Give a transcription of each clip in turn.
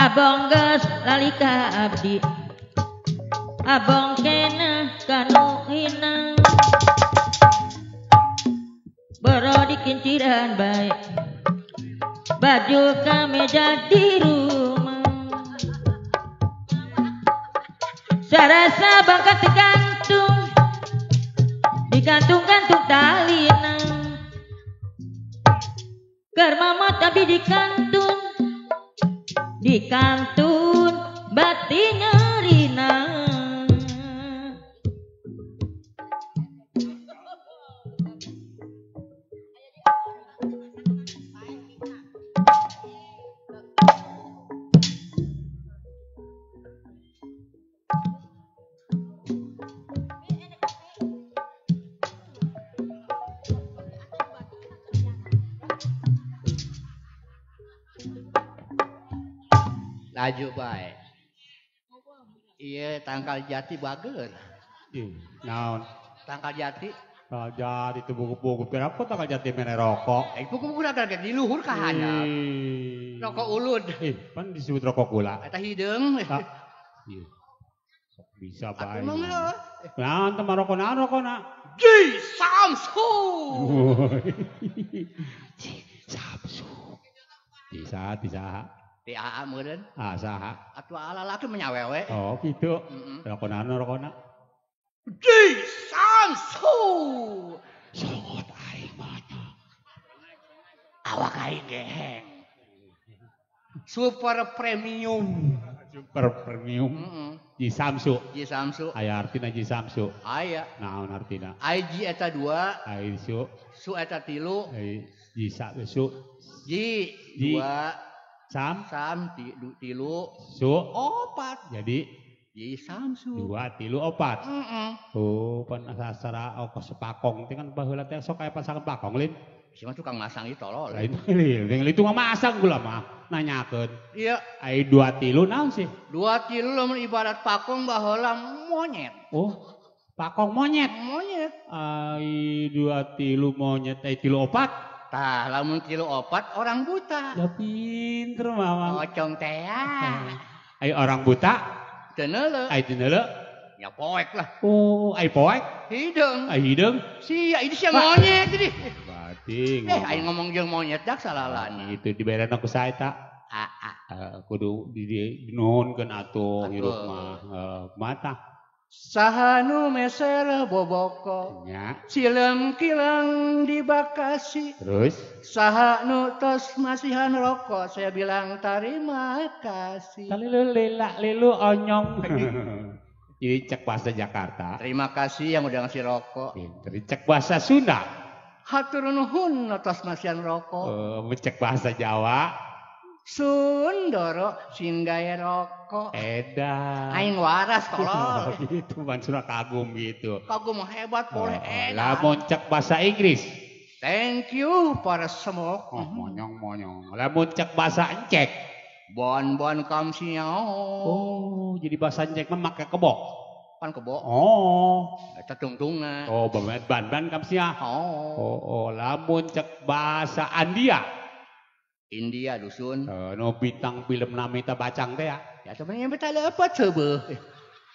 Abong geus lali ka abdi abong keneh kanu hina boro dikinciran bae baju kameja di rumah sarasa bangkat digantung digantung-gantung talina keur mamot abdi dikantun dikantun bati nyerina. Laju bae. Iya tangkal jati bager. Ih, naon? Tangkal jati. Tangkal jati itu buku-buku. Kenapa tangkal jati mere rokok? Eh, buku-buku agak di luhur ka handap. Rokok ulud. Ih, pan disebut rokok gula. Eta hideung. Iya. Sok bisa bae. Atuh mah. Naon teh rokok naon rokokna? Ji Samsu. Ji Samsu. Bisa, bisa. Ti aa meureun. Ah saha? Atuh ala laki menyawewe. Oh gitu. Rokona rokona. Ji Samsu. Songot aing mah. Awak aing geheng. Super premium. Super premium. Ji Samsu. Ji Samsu. Aya artina Ji Samsu. Aya. Naon artina? Ai ji eta 2. Ai su. Su eta 3. Ai ji su. Ji 2. Sam, sam, tilu, su, opat. Jadi, Ji Samsu. 2, 3, 4. Oh, pan sasara ongkos sepakong. Itu kan baheula teh sok aya pasangan pakong lin. Si mah tukang masang itu tolol. Lain lin, itu mah masang gula mah nanyakeun. Iya. Ai 2 3 naon sih? 2 3 lamun ibarat pakong baheula monyet. Oh, pakong monyet. Monyet. Ai 2 3 monyet, ai 3 4. Tah, lamun 3 4 orang buta. Ya pinter mamang. Pocong teh. Ai orang buta? Teu neuleuh. Ai teu neuleuh? Ya poek lah. Oh, ai poek? Hideung. Ai hideung? Sia, ini sia monyet ini. Bating. Aing ngomong jeung monyet dak salalana. Itu diberena ku sae ta. Kudu dinuhunkeun atuh hirup mah. Mata. Sahanu meser boboko silem kilang di Bekasi. Terus sahanu tos masihan rokok saya bilang terima kasih. Talilu lila lilu onyong. Jadi cek bahasa Jakarta. Terima kasih yang udah ngasih rokok. Jadi cek bahasa Sunda. Hatur nuhun tos masihan rokok. Cek bahasa Jawa. Sundoro singgae rokok. Edan. Aing waras tolol. Gitu Mansur kagum gitu. Kagum hebat boleh edan. Lamun cek bahasa Inggris. Thank you para semok. Oh, monyong-monyong. Lamun cek bahasa Encek. Bon-bon kam siao. Oh, jadi bahasa Encek mah make kebok. Pan kebok. Oh, eta tungtungan. Oh, ban-ban kam sia. Oh. Oh, lamun cek bahasa Andia. India dusun. No bintang film Namita Bacang teh ya. Ya sebenarnya minta lepet seubeuh.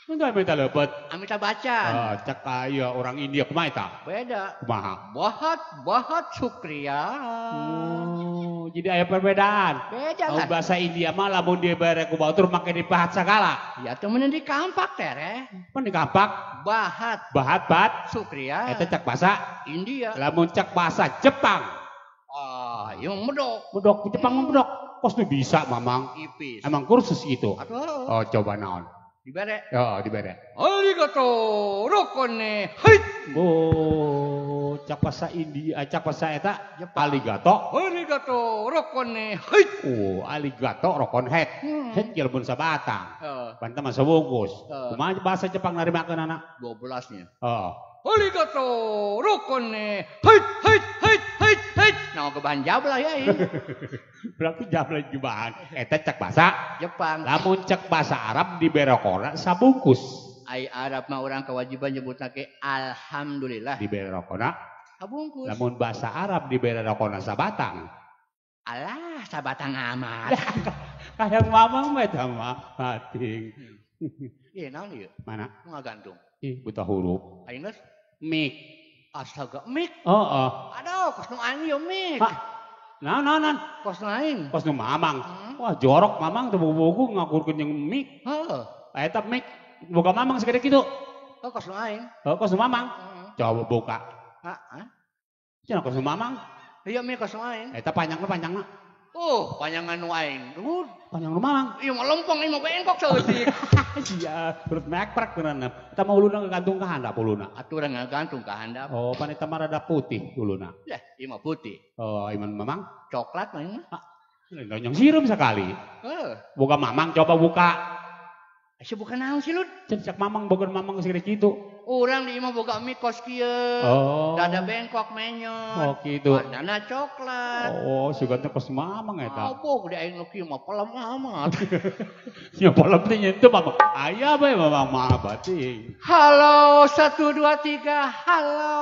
Minta minta lepet. Amita Bacan. Cek aya orang India kumaha eta? Beda. Kumaha? Bahat bahat sukriya. Oh, jadi aya perbedaan. Beda kan? Bahasa India mah lamun dia bare ku batur make dipahat sagala. Ya temenan di kampak tereh. Pan di kampak? Bahat. Bahat bahat sukriya. Eta cek bahasa India. Lamun cek bahasa Jepang. Ah, yang medok. Medok, Jepang medok. Kos nu bisa, Mamang. Ipis. Emang kursus gitu. Atuh. Oh, coba naon. Dibere. Oh, dibere. Arigato rokone. Hai. Oh, cak bahasa India, cak bahasa eta arigato. Arigato rokone. Hai. Oh, arigato rokon het. Het jelmun sabatang. Bantah mah sabungkus. Kumaha bahasa Jepang narimakeun anak? 12 nya. Oh. Arigato rokone. Hai hai hai hai hai. Nah, kebahan jablah ya ini. Berarti jablah jubahan. Eta cek bahasa Jepang. Lamun cek bahasa Arab di berokona sabungkus. Ai Arab mah orang kewajiban nyebutna ke alhamdulillah. Di berokona sabungkus. Lamun bahasa Arab di berokona sabatang. Alah, sabatang amat. Hayang mamang mah eta mah bating. Ieu naon ieu? Mana? Nu ngagantung. Ih, buta huruf. Aing geus mik. Astaga, mik. Heeh. Aduh, kos nu aing ieu mik. Naon naon? Kos nu aing. Kos nu mamang. Wah, jorok mamang teu buku ngakurkeun jeung mik. Heeh. Eta mik buka mamang segede kitu. Oh, kos nu aing. Heeh, kos nu mamang. Coba buka. Heeh. Cenah kos nu mamang. Iya mik kos nu aing. Eta panjangna panjangna. Oh, panjangan nu aing. Duh, panjang nu mamang. Ieu mah lempeng, ieu mah bengkok saeutik. Iya, perut mekprek benerna. Eta mah huluna ngagantung ka handap huluna. Aturan ngagantung ka handap. Oh, pan eta mah rada putih huluna. Lah, ieu mah putih. Oh, ieu mah mamang coklat mah ieu mah. Nyong sirum sekali. Heeh. Buka mamang coba buka. Asa buka naon sih Lud? Cek mamang boga mamang segede kitu. Urang di imah boga mie kos kieu. Oh. Dada bengkok menyot. Oh kitu. Warnana coklat. Oh, sugan teh kos mamang eta. Oh, di aing nu kieu mah pelem amat. Nya pelem teh nyentuh mamang. Aya bae mamang mah bating. Halo 1 2 3 halo.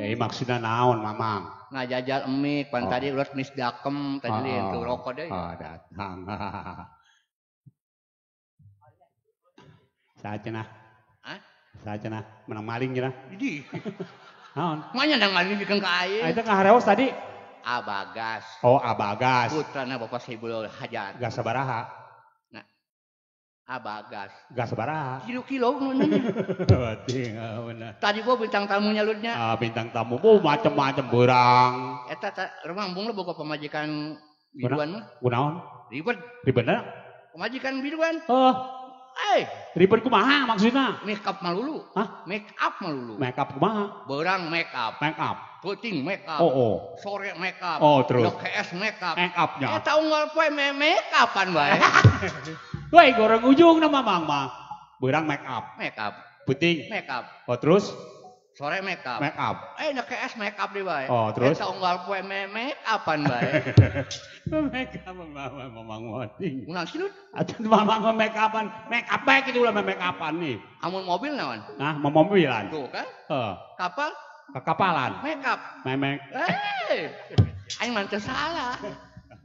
Iya, maksudna naon mamang? Ngajajal mie pan tadi ulah mis dakem tadi oh, rokok deui. Oh, datang. Saha cenah? Hah? Saha cenah? Menang maling cenah. Di. Naon? Manya nang maling bikeun ka aing. Eta ngahareos tadi. Abagas. Oh, Abagas. Putrana Bapak Saibul Hajat. Gas sabaraha? Nah. Abagas. Gas sabaraha? Kilo-kilo nanya. Bating bener. Tadi gua bintang tamunya lutnya. Ah, bintang tamu. Oh, macem-macem beurang. Eta rumah embung boga pamajikan biduan mah. Kunaon? Ribet. Ribetna? Pamajikan biduan. Oh. Eh, ribet kumaha maksudna? Make up malulu. Hah? Make up malulu. Make up kumaha? Beurang make up. Make up. Peuting make up. Oh, oh. Sore make up. Oh, terus. KS make up. Make up-nya. Eta unggal poe make upan bae. Woi, goreng ujungna mamang mah. Beurang make up. Make up. Peuting make up. Oh, terus? Sore make up. Make up. Eh, KS make up deui bae. Oh, terus? Eta unggal poe make upan bae. Make up mamang wating. Kunaon sih Lud? Atuh mamang make upan, make up bae kitu ulah make upan nih. Amun mobil naon? Nah, mau mobilan. Tuh kan? Heeh. Kapal? Kekapalan. Make up. Memek. Eh. Aing mah teu salah.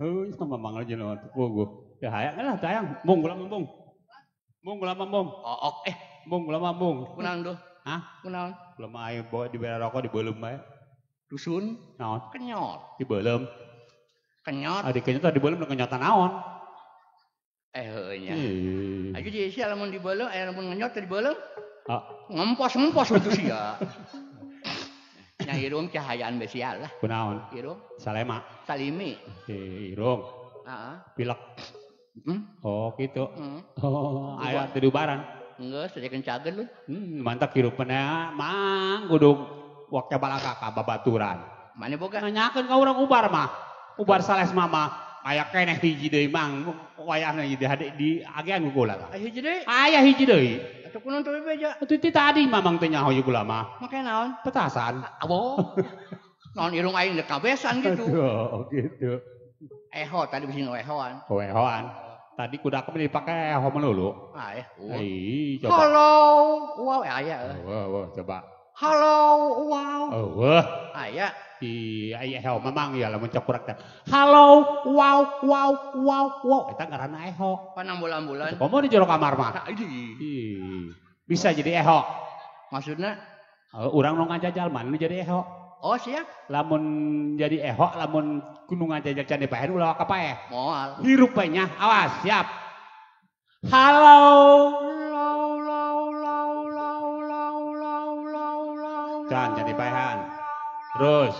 Heuh, mamang aja nu puguh. Ya hayang lah tayang, mung ulah mung. Mung ulah mung. Oh, eh, mung ulah mung. Kunaon duh? Hah? Kunaon? Ulah mah aing bawa dibere rokok dibeuleum bae. Dusun? Naon? Kenyot. Dibeuleum. Kenyot. Ah, dikenyot dibeuleum kenyotan naon? Eh heueuh nya. Aja di sia lamun dibeuleum aya lamun ngenyot teh dibeuleum. Ah. Ngempos-ngempos kitu sia. Nya irung cahayaan bae sia lah. Kunaon? Irung. Salema. Salimi. Irung. Heeh. Pilek. Hmm? Oh, gitu. Hmm. Oh, aya teu diubaran. Geus teh kencageun lu. Mantap hirupeuna mang kudu wake balaka ka babaturan. Mane boga? Nanyakeun ka urang ubar mah. Ubar sales mama aya keneh hiji deui mang wayahna ieu di agean ku kula tah. Aya hiji deui? Aya hiji deui. Atuh kunaon teu bebeja? Atuh ti tadi mamang teh nyaho ieu kula mah. Make naon? Petasan. Abo. Naon irung aing dek kabesan gitu. Aduh, gitu. Eho tadi bisi ehoan. Oh, ehoan. Tadi kuda kami dipakai eho melulu. Ah, ya. Ih, coba. Halo, wow, aya. Wah, wah, coba. Halo, wow. Oh, wah. Aya. Ih, aya eho memang ya lamun cok kurang teh. Halo, wow, wow, wow, wow. Eta ngaranna eho. Panambulan-bulan. Komo di jero kamar mah. Ih. Bisa jadi eho. Maksudna? Urang nu ngajajal mana nu jadi eho. Oh, siap. Lamun jadi eho, lamun kudu ngajajal can dipaehan ulah ka paeh. Moal. Hirup bae nya. Awas, siap. Halo. Lau lau lau lau lau lau lau lau. Can jadi paehan. Terus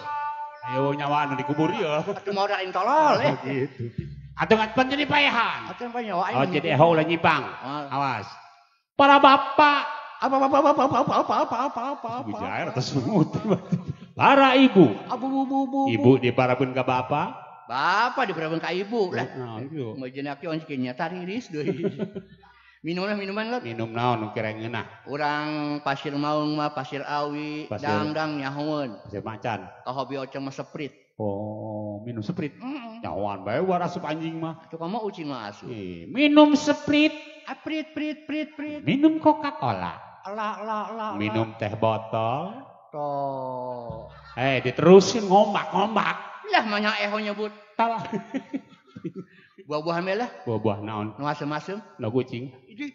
ayo nyawa anu dikubur ieu. Atuh mau aing tolol eh. Gitu. Atuh pan jadi paehan. Atuh pan nyawa aing. Oh, jadi eho ulah nyimpang. Awas. Para bapak apa apa apa apa apa apa apa apa apa apa. Bujair atas semut. Para ibu. Abu bu bu bu. Ibu diparabun ka bapak. Bapak diparabun ka ibu lah. Nah, itu. Majeuna kieu nya tariris deui. Minuman minuman lot. Minum naon nu kira ngeunah? Urang pasir maung mah pasir awi, dangdang nyahoeun. Pasir macan. Ka hobi oceng mah seprit. Oh, minum seprit. Nyahoan bae war asup anjing mah. Atuh kamu ucing mah asup. Minum seprit. Prit prit prit prit. Minum Coca-Cola. La la la. Minum teh botol. Toh. Eh, diterusin ngombak-ngombak. Lah mana eho nyebut. Tal. Buah-buahan lah. Buah-buah naon? Nu asem-asem. Nu kucing. Ini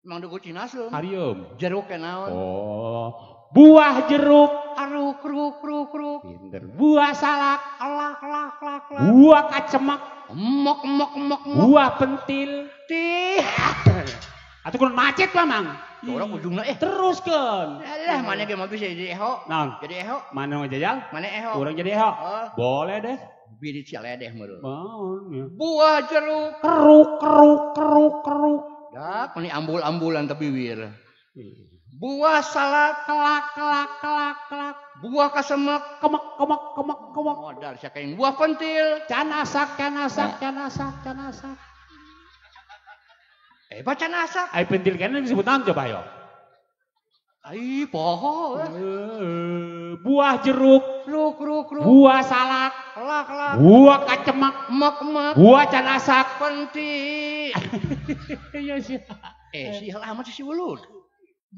emang nu kucing asem. Harieum. Jeruk ke naon? Oh. Buah jeruk. Aruk ruk ruk ruk. Pinter. Buah salak. Alak lak lak lak. Buah kacemak. Mok mok mok mok. Buah pentil. Tih. Atuh kudu macet lah mang. Dorong ujungna eh. Teruskeun. Alah mana ge mah bisa jadi eho. Naon? Jadi eho. Mana mau jajal? Mana eho? Urang jadi eho. Oh. Boleh deh. Biri ciledeh meureun. Naon ya. Buah jeruk. Keruk keruk keruk keruk. Dak meni ambul-ambulan teu biwir. Buah salak. Kelak kelak kelak kelak. Buah kasemek. Kemek kemek kemek kemek. Modal sia kain buah pentil. Can asak can asak can asak can asak. Eh baca asak. Ai pentil kene disebut naon coba yo? Ai poho. Buah jeruk. Ruk ruk ruk. Buah salak. Kelak kelak. Buah kacemak. Mek mek. Buah can asak. Pentil. Iya sih. Eh sih amat si ulun.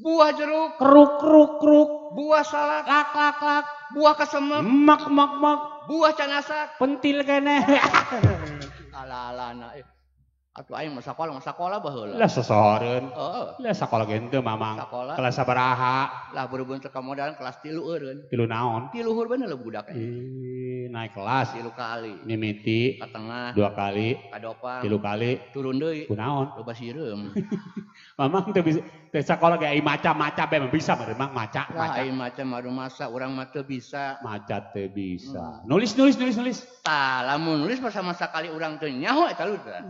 Buah jeruk. Keruk keruk keruk. Buah salak. Lak lak lak. Buah kesemek. Mek mek mek. Buah can asak. Pentil kene. Ala ala na. Atuh aing mah sakola baheula. Lah sesoreun. Heeh. Lah sakola ge henteu mamang. Sakola. Kelas sabaraha? Lah berhubung teu kamodalan kelas 3 eureun. 3 naon? 3 luhur bener lah budak. Ih, naik kelas 3 kali. Mimiti ka tengah 2 kali, ka dopang 3 kali, turun deui. Kunaon? Loba sireum. Mamang teu bisa teu sakola ge ai maca-maca bae mah bisa meureun mang maca. Lah ai maca mah masa urang mah teu bisa. Maca teu bisa. Nulis nulis nulis nulis. Tah lamun nulis mah sama sakali urang teu nyaho eta lu teh.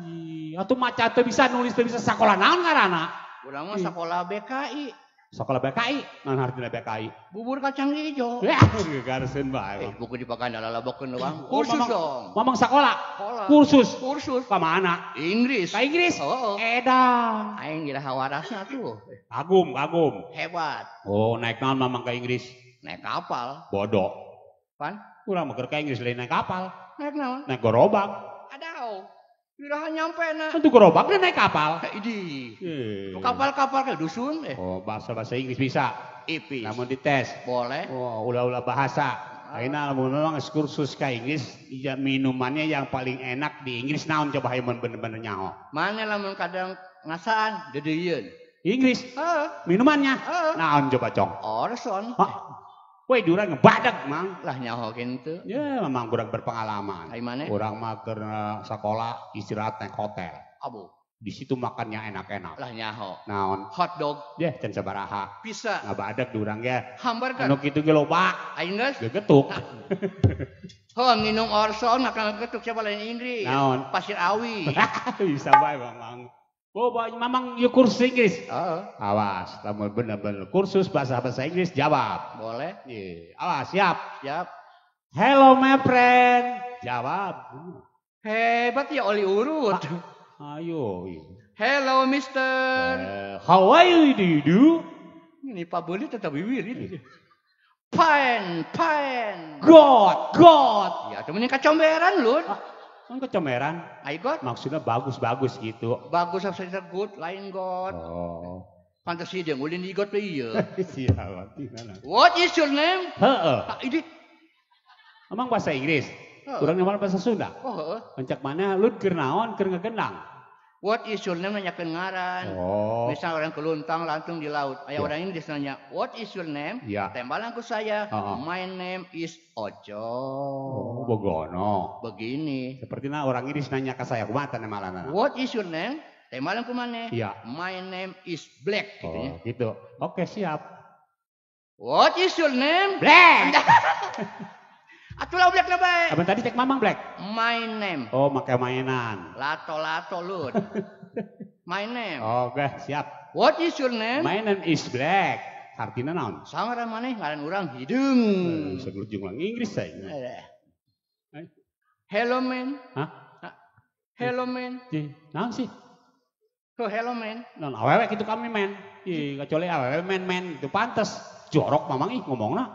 Atuh maca teu bisa nulis teu bisa sakola naon ngaranna? Urang mah sakola BKI. Sakola BKI? Naon hartina BKI? Bubur kacang hijau. Ya, garseun bae. Buku dipakan lalabokeun doang. Kursus dong. Mamang sakola. Kursus. Kursus. Ka mana? Inggris. Ka Inggris? Oh. Edan. Aing geura hawarasna tuh. Kagum, kagum. Hebat. Oh, naik naon mamang ka Inggris? Naik kapal. Bodoh. Pan? Urang mah keur ka Inggris lain naik kapal. Naik naon? Naik gerobak. Adau. Iraha nyampe na. Untuk gerobaknya naik kapal. Idi. Kapal-kapal ke dusun. Oh, bahasa-bahasa Inggris bisa. Ipis. Namun dites. Boleh. Oh, ulah-ulah bahasa. Ayeuna lamun memang kursus ka Inggris, ya minumannya yang paling enak di Inggris naon coba hayu mun bener-bener nyaho. Mana lamun kadang ngasaan deudeuyeun. Inggris. Heeh. Minumannya. Heeh. Naon coba cong? Orson. Hah? Woi, diurang ngebadak, Mang. Lah nyaho kitu. Ya, memang kurang berpengalaman. Ai maneh? Urang mah keur sekolah istirahat naik hotel. Abu. Di situ makannya enak-enak. Lah nyaho. Naon? Hot dog. Yeh, can sabaraha. Bisa. Ngabadak diurang ge. Hamburger. Anu kitu ge loba. Aing geus. Gegetuk. Heuh, nginum Orson makan gegetuk siapa lain Inggris. Naon? Pasir Awi. Bisa bae, Mamang. Oh, mamang yuk kursus Inggris. Heeh. Awas, lamun bener-bener kursus bahasa-bahasa Inggris jawab. Boleh. Ye, awas, siap. Siap. Hello my friend. Jawab. Hebat ya oli urut. Ayo. Hello mister. How are you do you do? Ini Pak Beli tetap bibir ini. Fine, fine. God, God. Ya, temenin kacomberan lu. Kan kecomeran. I got. Maksudnya bagus-bagus gitu. Bagus apa good, lain God. Oh. Fantasi dia ngulin di God iya. Siapa? What is your name? Heeh. Ini. Emang bahasa Inggris? Kurang nyaman bahasa Sunda. Oh, heeh. Pencak mana lu keur naon keur ngegendang. What is your name nanyakeun ngaran. Oh. Misal orang keluntang lantung di laut. Aya Ya. orang Inggris nanya, "What is your name?" Ya. Tembalan ku saya, Oh. "My name is Ojo." Oh, bogono. Begini. Sepertinya orang Inggris nanya ke saya kumaha teh malanana. What is your name? Tembalan ku maneh. Iya. My name is Black gitu ya. Oh, gitu. Oke, siap. What is your name? Black. Atulah Black na bae. Abang tadi cek mamang Black. My name. Oh, make mainan. Lato-lato lut. My name. Oke, siap. What is your name? My name is Black. Artinya naon? Sangaran maneh ngaran urang hideung. Sebelum jumlah Inggris saya. Hello man. Hah? Hello man. Naon sih? Oh, hello man. Naon awewe kitu kami men. Ih, kecuali awewe men itu pantes. Jorok mamang ih ngomongna.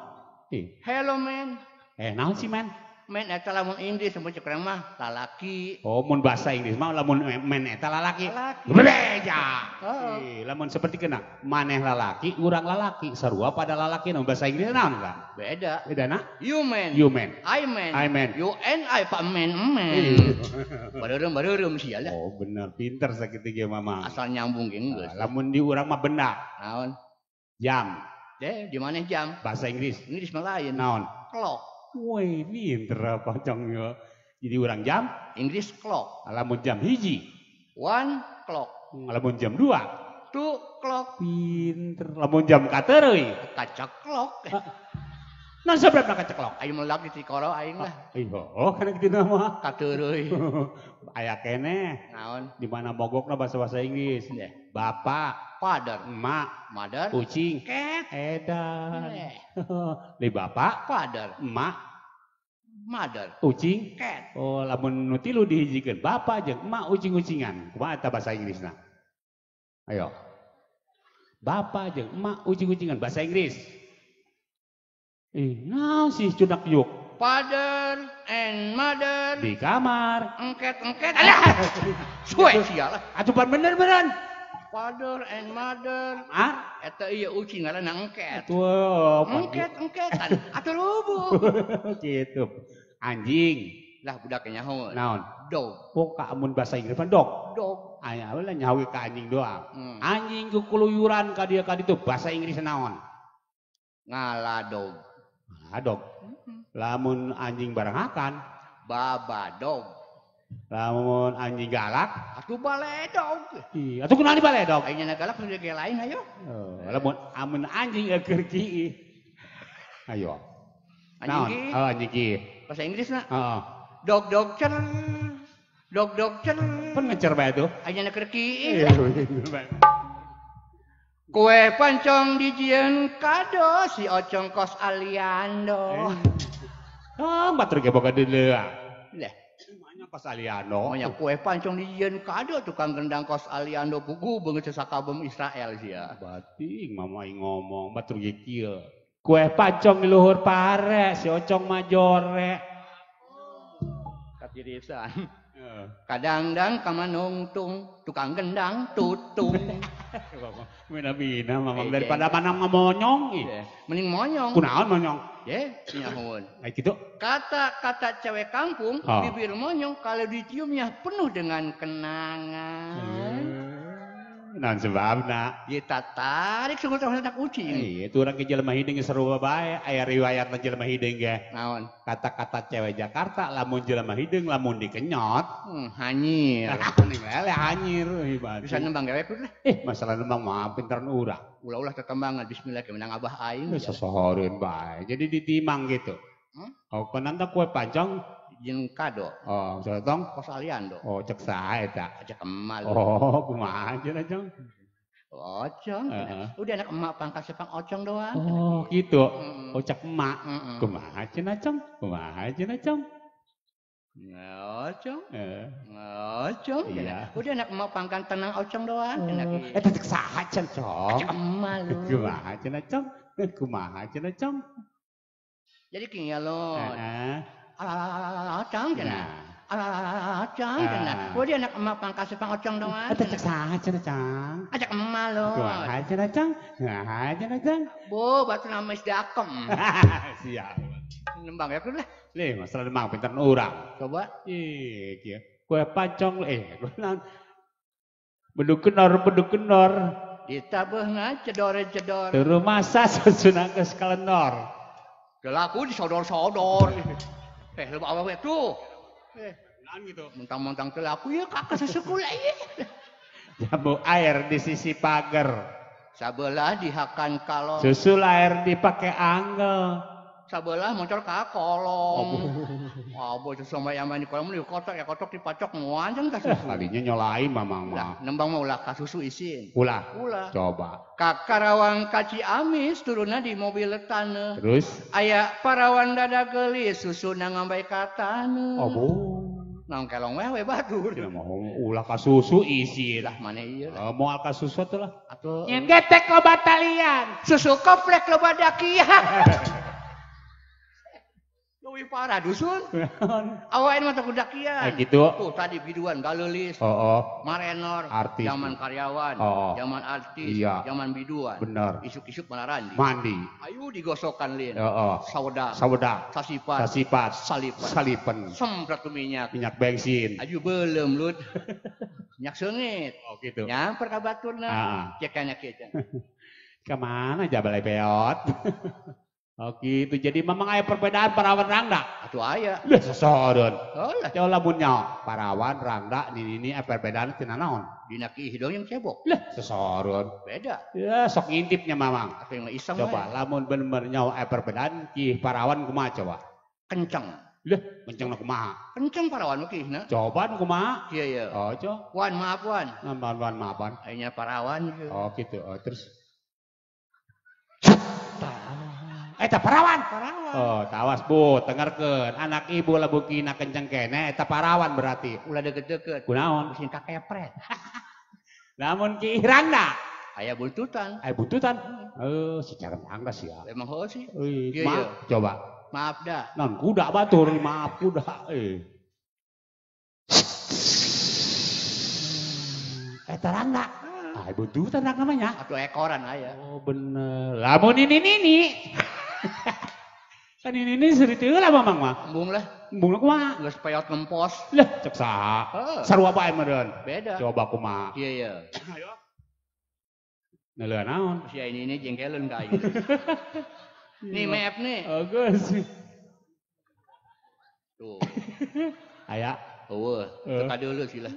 Ih. Hello man. Naon sih men? Men eta lamun Inggris mun cek urang mah lalaki. Oh, mun bahasa Inggris mah lamun men eta lalaki. Bebeja. Oh. Lamun seperti kena maneh lalaki, urang lalaki, sarua pada lalaki naon bahasa Inggris naon ka? Beda. Beda na? You man. You man. I man. I man. You and I pak man man. Bareureum-bareureum sia lah. Oh, bener pinter sakitu ge mama. Asal nyambung ge geus. Lamun di urang mah benda. Naon? Jam. Deh, di mana jam? Bahasa Inggris. Inggris mah lain. Naon? Clock. Wih, pinter pocong ya. Jadi urang jam, Inggris clock. Lamun jam 1. 1 clock. Lamun jam 2. 2 clock. Pinter. Lamun jam katereuy. Kaca clock. Nah, sabab kaca clock? Aing melak di Cikoro aing lah. Iya, oh kana kitu mah. Katereuy. Aya keneh. Naon? Di mana mogokna bahasa-bahasa Inggris? Bapak, father, emak, mother, kucing, cat, edan. Di bapak, father, emak, mother, ucing, cat. Oh, lamun nu tilu dihijikeun bapak jeung emak ucing-ucingan. Kumaha eta bahasa Inggrisna? Ayo. Bapak jeung emak ucing-ucingan bahasa Inggris. Ih, naon sih cunak yuk? Father and mother di kamar. Engket-engket. Alah. Suwe sia lah. Atuh pan bener-beneran. Father and mother. Ah, eta ieu ucing ngaranna engket. Atuh, engket-engketan. Atuh rubuh. Gitu. Anjing. Lah budak nyaho. Naon? Dog. Oh, ka amun bahasa Inggris mah dog. Dog. Aya we lah nyaho ka anjing doang. Anjing kukuluyuran ka dieu ka ditu bahasa Inggris naon? Ngaladog. Ngaladog. Lamun anjing baranghakan babadog. Lamun anjing galak atuh baledog. Ih, atuh kunaon baledog? Aing nya galak nu ge lain ayo. Lamun amun anjing keur kiih. Ayo. Anjing kiih. Oh, anjing kiih. Bahasa Inggrisna? Heeh. Dog dog cer. Dog dog cer. Pan ngecer bae tuh. Aing nya keur kiih. Kue pancong dijieun kado si Ocong kos Aliando. Ah, batur ge boga deuleu. Lah, kos Aliando. Monya kue pancong dijieun kado tukang gendang kos Aliando pugu beungeut sesakabem Israel sia. Bating mama aing ngomong batur ge kieu. Kue pancong di luhur pare si Ocong mah jore. Katirisan. Kadangdang kamanungtung tukang gendang tutung. Mina-mina mamang daripada mana ngamonyong ih. Mending monyong. Kunaon monyong? Ye, nyahoeun. Kayak gitu. Kata-kata cewek kampung, bibir monyong kalau diciumnya penuh dengan kenangan. Naon sebabna? Ye tarik sungguh terus anak ucing. Iya, itu urang ke jelema hideung seru bae, aya riwayatna jelema hideung ge. Naon? Kata-kata cewek Jakarta lamun jelema hideung lamun dikenyot, hanyir. Ning lele hanyir Bisa nembang gawe lah. Masalah nembang mah pinteran urang. Ulah-ulah tetembangan bismillah ke menang abah aing. Sosohoreun bae. Jadi ditimang gitu. Oh, konanta kue pancong jeung kado. Oh, sotong kos Aliando. Oh, cek saha eta? Cek emak. Oh, kumaha cenah, Cong? Ocong. Udah anak emak pangkat sepang ocong doang. Oh, gitu. Oh, cek emak. Kumaha cenah, Cong? Kumaha cenah, Cong? Ocong. Ocong. Iya. Udah anak emak pangkat tenang ocong doang. Eta cek saha cenah, Cong? Cek emak lu. Kumaha cenah, Cong? Kumaha cenah, Cong? Jadi kieu lo. Alah, ocong cenah. Alah, ocong cenah. Oh, dia anak emak pangkas sepang ocong doang. Eta cek saha cenah, Cang? Ajak emak lo. Kumaha cenah, Cang? Kumaha cenah, Cang? Bo, batu nama dakem. Siap. Nembang ya lah. Leh, masalah nembang pinter urang. Coba. Ih, kieu. Kue pancong naon? Beduk kenor, beduk kenor. Ditabeuh ngacedor-cedor. Turu masa susunan geus kalenor. Gelaku disodor-sodor. Lu bawa we tuh. Naon gitu. Mentang-mentang telaku ya kakak sesekolah ieu. Jambu air di sisi pagar. Sabelah dihakan kalong. Susu air dipakai anggel. Sabelah moncor ka kolong. Wah, bocah sama yang main di kolong di kotak ya kotok dipacok muanjang ka susu. Tadinya nyolai mamang mah. Nembang mah ulah ka susu isin. Ulah. Ulah. Coba. Ka Karawang ka Ciamis turunna di mobil taneuh. Terus aya parawan dada geulis susuna ngambay ka taneuh. Oh, bu. Naon kelong we we batur. Cenah mah ulah ka susu isin. Lah mane ieu. Moal ka susu atuh lah. Atuh. Nyen getek loba talian. Susu komplek loba dakian. Leuwih parah dusun. Awain mah teu kudakian. Gitu. Tuh tadi biduan galeulis. Heeh. Marenor, artis. Zaman karyawan, zaman artis, iya. Zaman biduan. Bener. Isuk-isuk malarandi. Mandi. Ayo digosokan lin. Heeh. Sauda. Sauda. Sasipat. Sasipat. Salipan. Salipan. Semprot minyak. Minyak bensin. Ayo belum lut. Minyak seungit. Oh gitu. Nyamper ka baturna. Heeh. Cekanya kieu. Kemana jabalai peot? Oh gitu, jadi memang aya perbedaan parawan rangda? Atuh aya. Leh sosodon. Oh lah. Jauh lamun nyaho parawan rangda nini aya perbedaan tina naon? Dina ki hidung yang cebok. Leh sosodon. Beda. Ya sok ngintipnya mamang. Atuh yang iseng. Coba lamun bener-bener nyaho aya perbedaan ki parawan kumaha coba? Kenceng. Leh kenceng na kumaha? Kenceng parawan mah kihna. Coba nu kumaha? Iya iya. Oh coba. Wan maaf wan. Wan wan maafan. Aya parawan gitu. Oh gitu. Oh terus. Eta parawan. Parawan. Oh, tawas Bu, tengerkeun. Anak ibu lamun kina kenceng kene eta parawan berarti. Ulah deket-deket. Kunaon? Bisi kakepret. Lamun ki rangda aya buntutan. Aya buntutan. Eh, secara rangda sih ya. Emang heuh sih. Iya, maaf, coba. Maaf dah. Non kuda batur, maaf kuda. Eta rangda. Aya buntutan rangda namanya. Atuh ekoran aya. Oh, bener. Lamun ini nini. Kan ini seri teu lah mamang mah. Embung lah. Embung lah kumaha? Geus peot ngempos. Lah cek saha? Sarua bae meureun. Beda. Coba kumaha? Iya iya. Ayo. Neuleuh naon? Si ini jengkeleun ka aing. Nih map nih. Oh geus. Tuh. Aya. Eueuh, teu kadeuleu sih lah.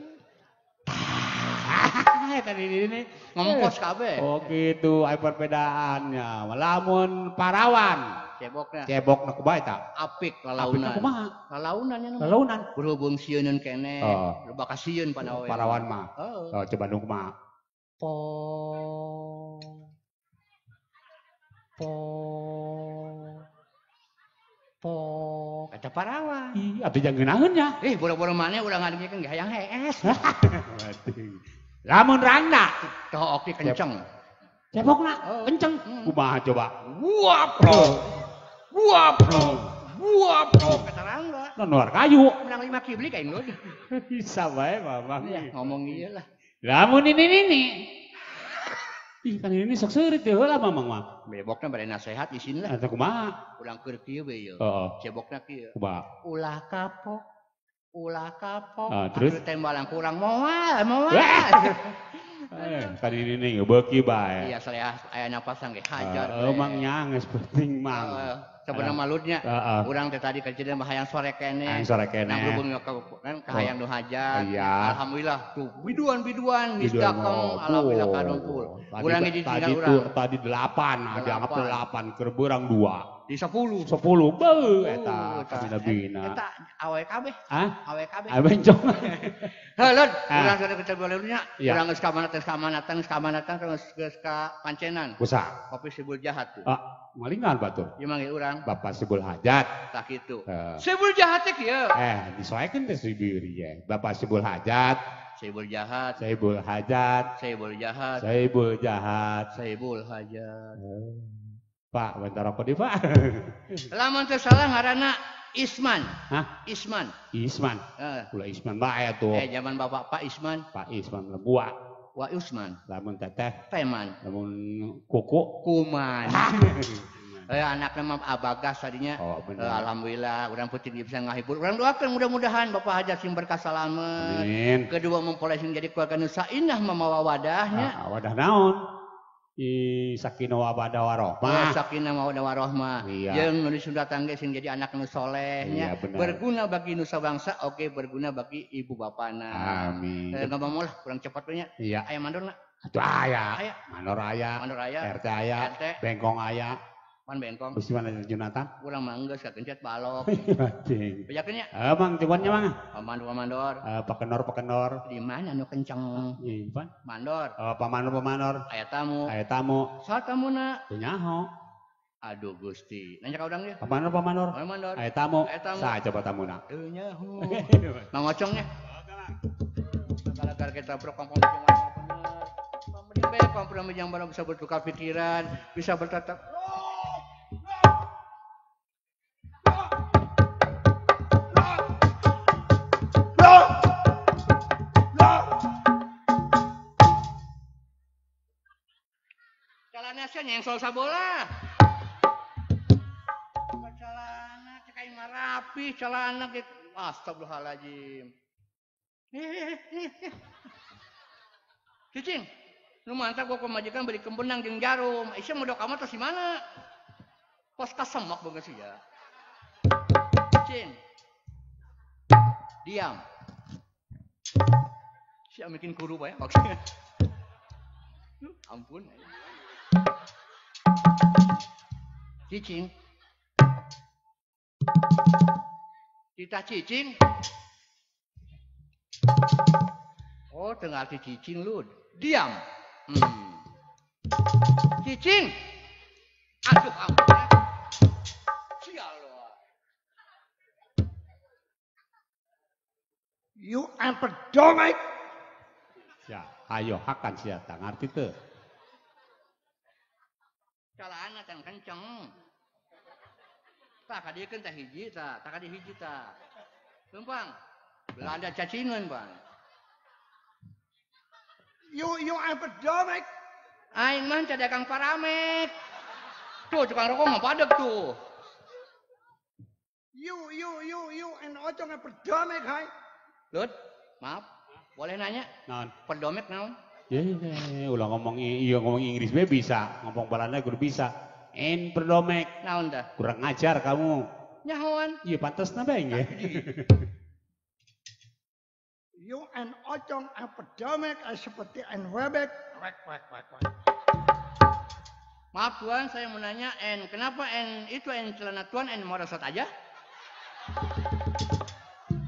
Tadi ini ngempos kabeh. Oh gitu, aya perbedaannya. Lamun parawan cebokna. Cebokna kumaha eta? Apik lalaunan. Apik kumaha? Lalaunan nya. Lalaunan. Berhubung sieuneun keneh, loba kasieun pada awewe. Parawan mah. Oh, coba nu kumaha? Po. Po. Po. Eta parawan. Ih, atuh jangan ngeunaheun nya. Eh, boro-boro maneh urang ngadengkeun ge hayang hees. Lamun rangda toh oke kenceng. Cebokna kenceng. Kumaha coba? Guaprok. Guaprok. Guaprok kata rangda. Nuar kayu. Menang 5 kibli ka aing. Bisa bae mamang. Ya, ngomong ieu lah. Lamun ini nini. Ih kan ini sok seurit teh heula mamang mah. Bebokna bade nasehat isin lah. Eta kumaha? Urang keur kieu we ieu. Cebokna kieu. Kumaha? Ulah kapok. Ulah kapok. Terus tembalan kurang moal, moal. Kan ini nih beuki bae. Iya, saya aya napasan ge hajar. Emang nya geus penting mang. Sebenarnya malutnya. Urang teh tadi kejadian mah hayang sore keneh. Hayang sore keneh. Nah, berhubung ka hayang nu hajat. Iya. Alhamdulillah tuh biduan-biduan geus dakeng alhamdulillah kadumpul. Urang ge ditinggal urang. Tadi 8, dianggap 8 keur beurang 2. Di 10. 10 beuh eta kabina-bina. Eta awe kabeh. Hah? Awe kabeh. Awe bencong. Heuh, Lud, urang sore ketemu nya. Urang geus ka mana teh ka mana teh ka mana teh geus ka pancenan. Kusa. Kopi Sibul Jahat tuh. Ah, malingan batur. Ieu manggil urang. Bapak Sibul Hajat. Tah kitu. Sibul Jahat teh kieu. Disoekeun teh sibir ye. Bapak Sibul Hajat. Sibul Jahat. Sibul Hajat. Sibul Jahat. Sibul Jahat. Sibul Hajat. Pak, bentar rokok di Pak. Lamun teu salah ngaranna Isman. Hah? Isman. Isman. Ulah Isman bae atuh. Zaman bapak Pak Isman. Pak Isman lebua. Wa Usman. Lamun teteh. Teman. Lamun kuku. Kuman. Anaknya mah abagas tadinya. Oh, bener. Alhamdulillah urang putih bisa ngahibur. Urang doakan mudah-mudahan Bapak Hajat sing berkah salamet. Amin. Kedua mempelai sing jadi keluarga nu sainah mamawa wadahnya. Wadah naon? Sakinah mawaddah warahmah. Sakinah mawaddah warahmah. Jeung nu Sunda tangge sing jadi anak nu soleh nya. Berguna bagi nusa bangsa, oke berguna bagi ibu bapana. Amin. Ngomong lah kurang cepat we nya. Iya. Aya mandorna. Atuh aya. Mandor aya. Mandor aya. RT aya. Bengkong aya. Pan bengkong. Bisi mana Jonathan? Urang mah geus kakencet balok. Anjing. Bejakeun nya? Mang cuannya mang. Pamandor-pamandor. Pakenor-pakenor. Di mana nu kenceng? Iya, pan. Mandor. Pamanor-pamanor. Aya tamu. Aya tamu. Saha tamuna? Teu nyaho. Aduh Gusti. Nanya ka urang ge. Pamanor-pamanor. Pamanor. Aya tamu. Aya tamu. Saha coba tamuna? Teu nyaho. Mang Ocongnya. Gara-gara kita berkompon jeung bener. Pamrih kompromi yang baru bisa bertukar pikiran, bisa bertatap. Aisyah nyengsol sabola. Celana cek aing mah rapi celana ge. Astagfirullahaladzim. Cicing, nu mantap gua pemajikan beli kembenang jeung jarum. Aisyah modok kamar tos di mana? Kos kasemak banget sih ya. Cicing. Diam. Siap bikin kuru bae maksudnya. Ampun. Cicing. Titah cicing. Oh, tengah arti cicing lu. Diam. Cicing. Aduh, ampun. Sial lu. You empedomek. Ya, ayo hakan sia tah ngarti teu. Calana can kenceng. Tah kadiekeun tah hiji tah, tah kadi hiji tah. Leumpang. Belanda cacingan, Bang. You empedomek. Aing mah cadakan paramek. Tuh tukang rokok mah padeg tuh. You and Ocong empedomek hai. Lut, maaf. Boleh nanya? Naon? Pedomek naon? Ye, ulah ngomong iya ngomong Inggris be bisa, ngomong Belanda kudu bisa. En perdomek. Naon dah? Kurang ajar kamu. Nyahoan. Iya pantasna bae nggih. You and Ocong empedomek seperti en webek. Wek wek wek wek. Maaf tuan, saya mau nanya en kenapa en itu en celana tuan en merosot aja?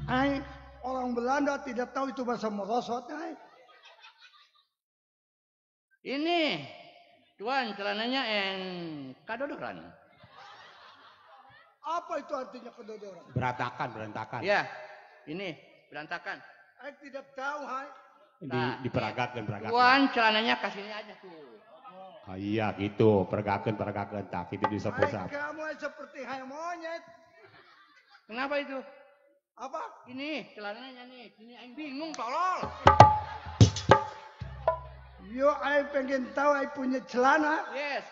Ai orang Belanda tidak tahu itu bahasa merosot, ai. Ini tuan celananya en kadodoran. Apa itu artinya kedodoran? Berantakan, berantakan. Ya, ini berantakan. Ai tidak tahu, hai. Di diperagakan, peragakan. Tuan celananya kasihnya aja tuh. Oh, iya gitu, peragakan, peragakan. Tak itu disapu-sapu. Kamu seperti hai monyet. Kenapa itu? Apa? Ini celananya nih, ini aing bingung tolol. Yo, aing pengen tahu aing punya celana. Yes.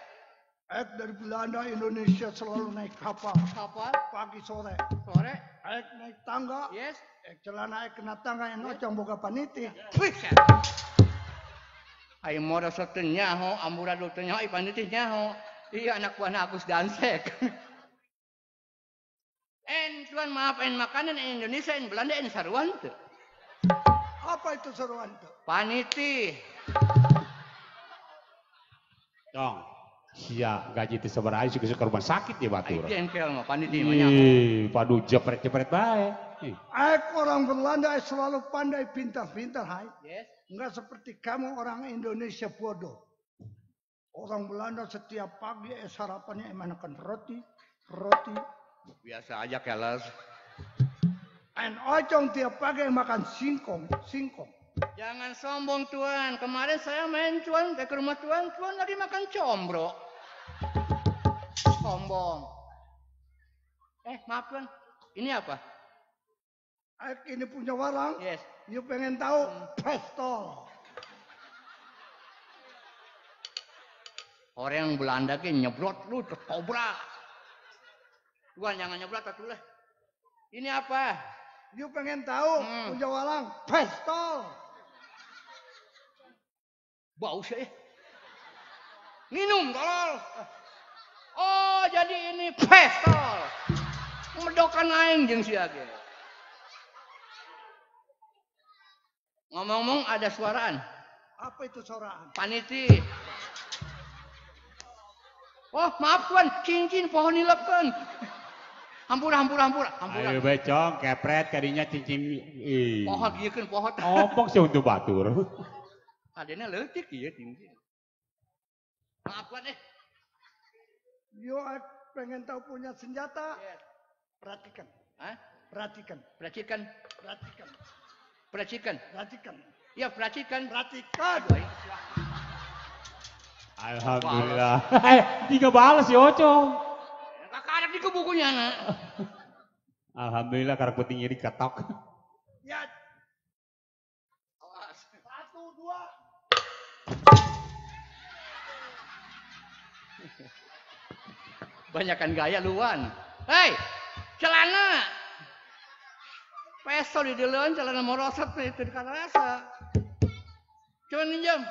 Aing dari Belanda Indonesia selalu naik kapal. Kapal? Pagi sore. Sore. Aing naik tangga. Yes. Aing celana aing kena tangga yang ocong boga paniti. Wih. Aing morosot teu nyaho, amburadul teu nyaho, paniti nyaho. Iya anak buah Agus Dansek. En tuan maaf en makanan en Indonesia en Belanda en saruan teu. Apa itu saruan teu? Paniti. Dong, sia gaji teu sabaraha suka ke rumah sakit ya batur. Ai jengkel mah paniti mah nyaho. Ih, padu jepret-jepret bae. Aku orang Belanda selalu pandai pintar-pintar hai. Yes. Enggak seperti kamu orang Indonesia bodoh. Orang Belanda setiap pagi sarapannya makan roti, roti. Biasa aja keles. En Ocong tiap pagi makan singkong, singkong. Jangan sombong tuan. Kemarin saya main tuan ke rumah tuan, tuan lagi makan combro. Sombong. Maaf tuan. Ini apa? Ini punya warang. Yes. You pengen tahu? Pistol. Orang Belanda ke nyebrot lu ketobrak. Tuan jangan nyebrot atuh lah. Ini apa? You pengen tahu? Punya walang, pistol. Bau sih. Minum tolol. Oh, jadi ini pistol. Medokan aing jeung sia ge. Ngomong-ngomong ada suaraan. Apa itu suaraan? Paniti. Oh, maaf tuan, cincin pohon nilepkeun. Hampura, hampura, hampura, hampura. Ayo becong, kepret kadinya cincin. Pohon ieu keun pohon. Opong sih untuk batur. Adena leutik ieu cincin. Maaf tuan eh. Yo pengen tahu punya senjata? Yes. Perhatikan. Hah? Perhatikan. Perhatikan. Perhatikan. Perhatikan. Perhatikan. Ya, perhatikan. Perhatikan. Alhamdulillah. Tiga balas ya Ocong. Kakak anak di bukunya nak. Alhamdulillah karena pentingnya diketok. Ya. Awas. 1, 2. Banyakan gaya luan. Hei, celana. Peso di deleun celana morosot itu dikarasa. Coba ninjam.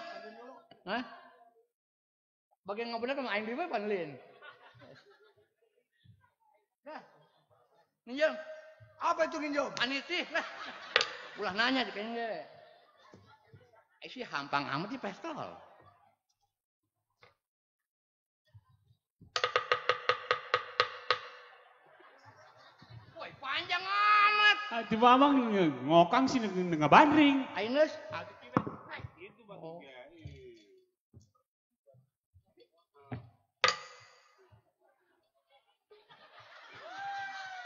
Hah? Bagian ngobrolnya sama aing deui panlin. Nah. Ninjam. Apa itu ninjam? Anitih lah. Ulah nanya dikayaknya. Sih hampang amat di pestol. Woi, panjang amat. Di mamang ngokang sih ngebandring. Ayo geus. Itu bagusnya.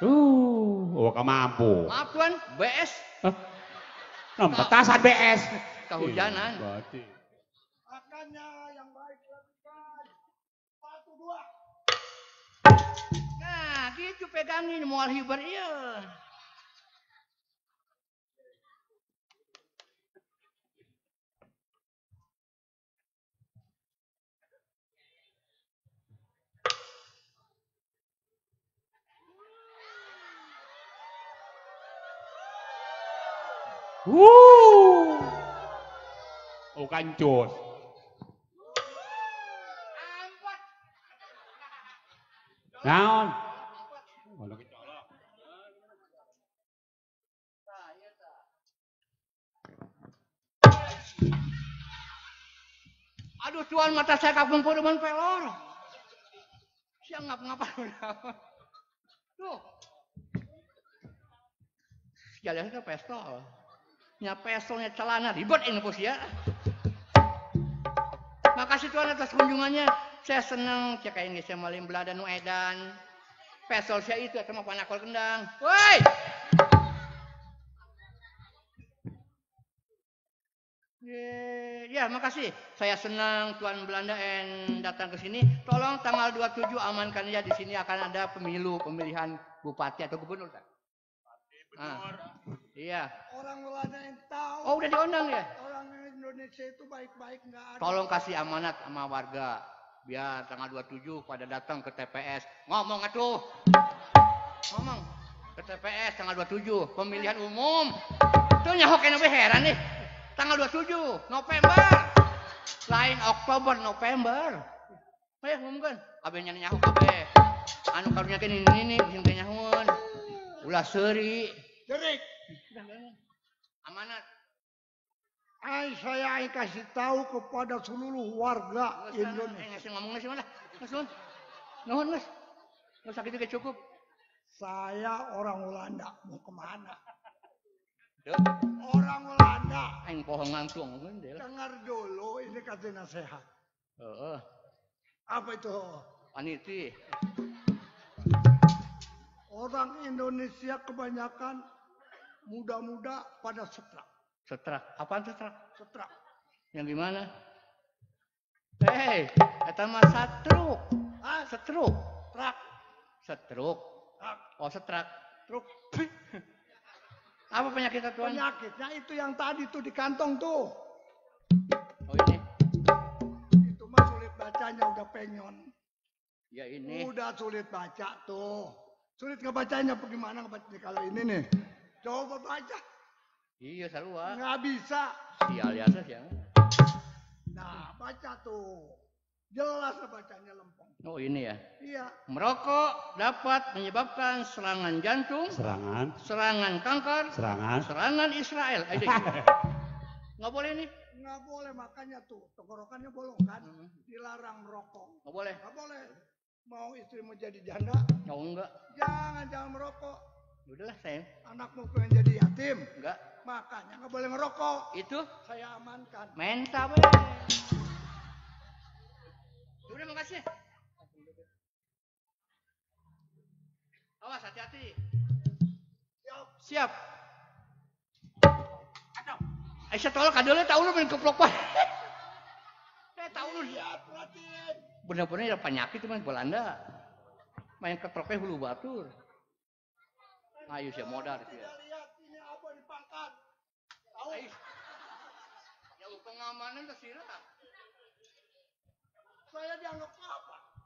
Oh, mampu. Maaf tuan, BS. Hah? Nah, petasan BS. Kehujanan. Makanya yang baik lakukan. 1, 2. Nah, gitu pegangin mual hiber iya. Wuh. Oh kancus. Naon? Aduh tuan, mata saya kapung perumahan pelor. Siang ngap-ngapa. Tuh. Jalan ke pestol. Nya pestolnya celana ribet ini bos ya. Makasih tuan atas kunjungannya. Saya senang cek ini saya malim belada nu edan. Pestol saya itu sama panakol kendang. Woi. Ya, makasih. Saya senang tuan Belanda en datang ke sini. Tolong tanggal 27 amankan ya, di sini akan ada pemilu, pemilihan bupati atau gubernur. Ah, iya. Orang Belanda yang tahu. Oh, udah diundang ya? Orang Indonesia itu baik-baik nggak ada. Tolong kasih amanat sama warga biar tanggal 27 pada datang ke TPS. Ngomong atuh. Ngomong ke TPS tanggal 27 pemilihan umum. Tuh nyaho kena heran nih. Tanggal 27 November. Lain Oktober, November. Ayo ngomongkeun. Kabeh nyaho kabeh. Anu karunya ke nini nini sing nyahoeun. Ulah seuri. Jerik. Amanat. Ay, saya kasih tahu kepada seluruh warga Indonesia. Ngomong geus lah. Geus nuhun. Nuhun geus. Geus sakitu ge cukup. Saya orang Belanda, mau kemana? Orang Belanda. Aing poho ngangtung. Dengar dulu, ini kasih nasihat. Heeh. Apa itu? Aniti. Orang Indonesia kebanyakan muda-muda pada setrak. Setrak? Apaan setrak? Setrak. Yang gimana? Hei, eta mah satruk. Ah, setruk. Trak. Setruk. Trak. Oh, setrak. Truk. Apa penyakitnya tuan? Penyakitnya itu yang tadi tuh di kantong tuh. Oh ini. Itu mah sulit bacanya, udah penyon. Ya ini. Udah sulit baca tuh. Sulit ngebacanya, bagaimana ngebacanya kalau ini nih? Coba baca. Iya sarua. Nggak bisa. Sial ya sial. Nah baca tuh. Jelas bacanya lempeng. Oh ini ya? Iya. Merokok dapat menyebabkan serangan jantung. Serangan. Serangan kanker. Serangan. Serangan Israel. Ayo, nggak boleh nih. Nggak boleh, makanya tuh tenggorokannya bolong kan. Dilarang merokok. Nggak boleh. Nggak boleh. Mau istrimu jadi janda? Oh enggak. Jangan, jangan merokok. Udahlah saya. Anakmu pengen jadi yatim? Enggak. Makanya nggak boleh ngerokok. Itu? Saya amankan. Menta weh. Udah makasih. Awas hati-hati. Siap. Siap. Aisyah tolong kadeuleu tahu lu main keplok wae. Tahu lu. Siap, perhatiin. Bener-bener ya penyakit cuman Belanda. Main ketroknya hulu batur. Ayo sih modal sih. Lihat ini apa di pangkat. Tahu. Ya pengamanan tersirat. Saya dianggap apa?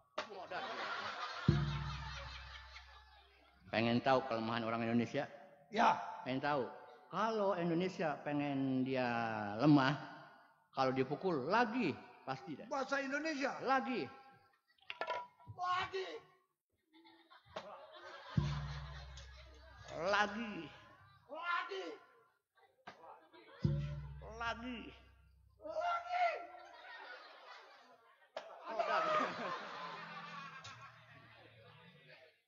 Pengen tahu kelemahan orang Indonesia? Ya. Pengen tahu. Kalau Indonesia pengen dia lemah, kalau dipukul lagi pasti dah. Bahasa Indonesia. Lagi. Lagi. Lagi. Lagi. Lagi. Lagi.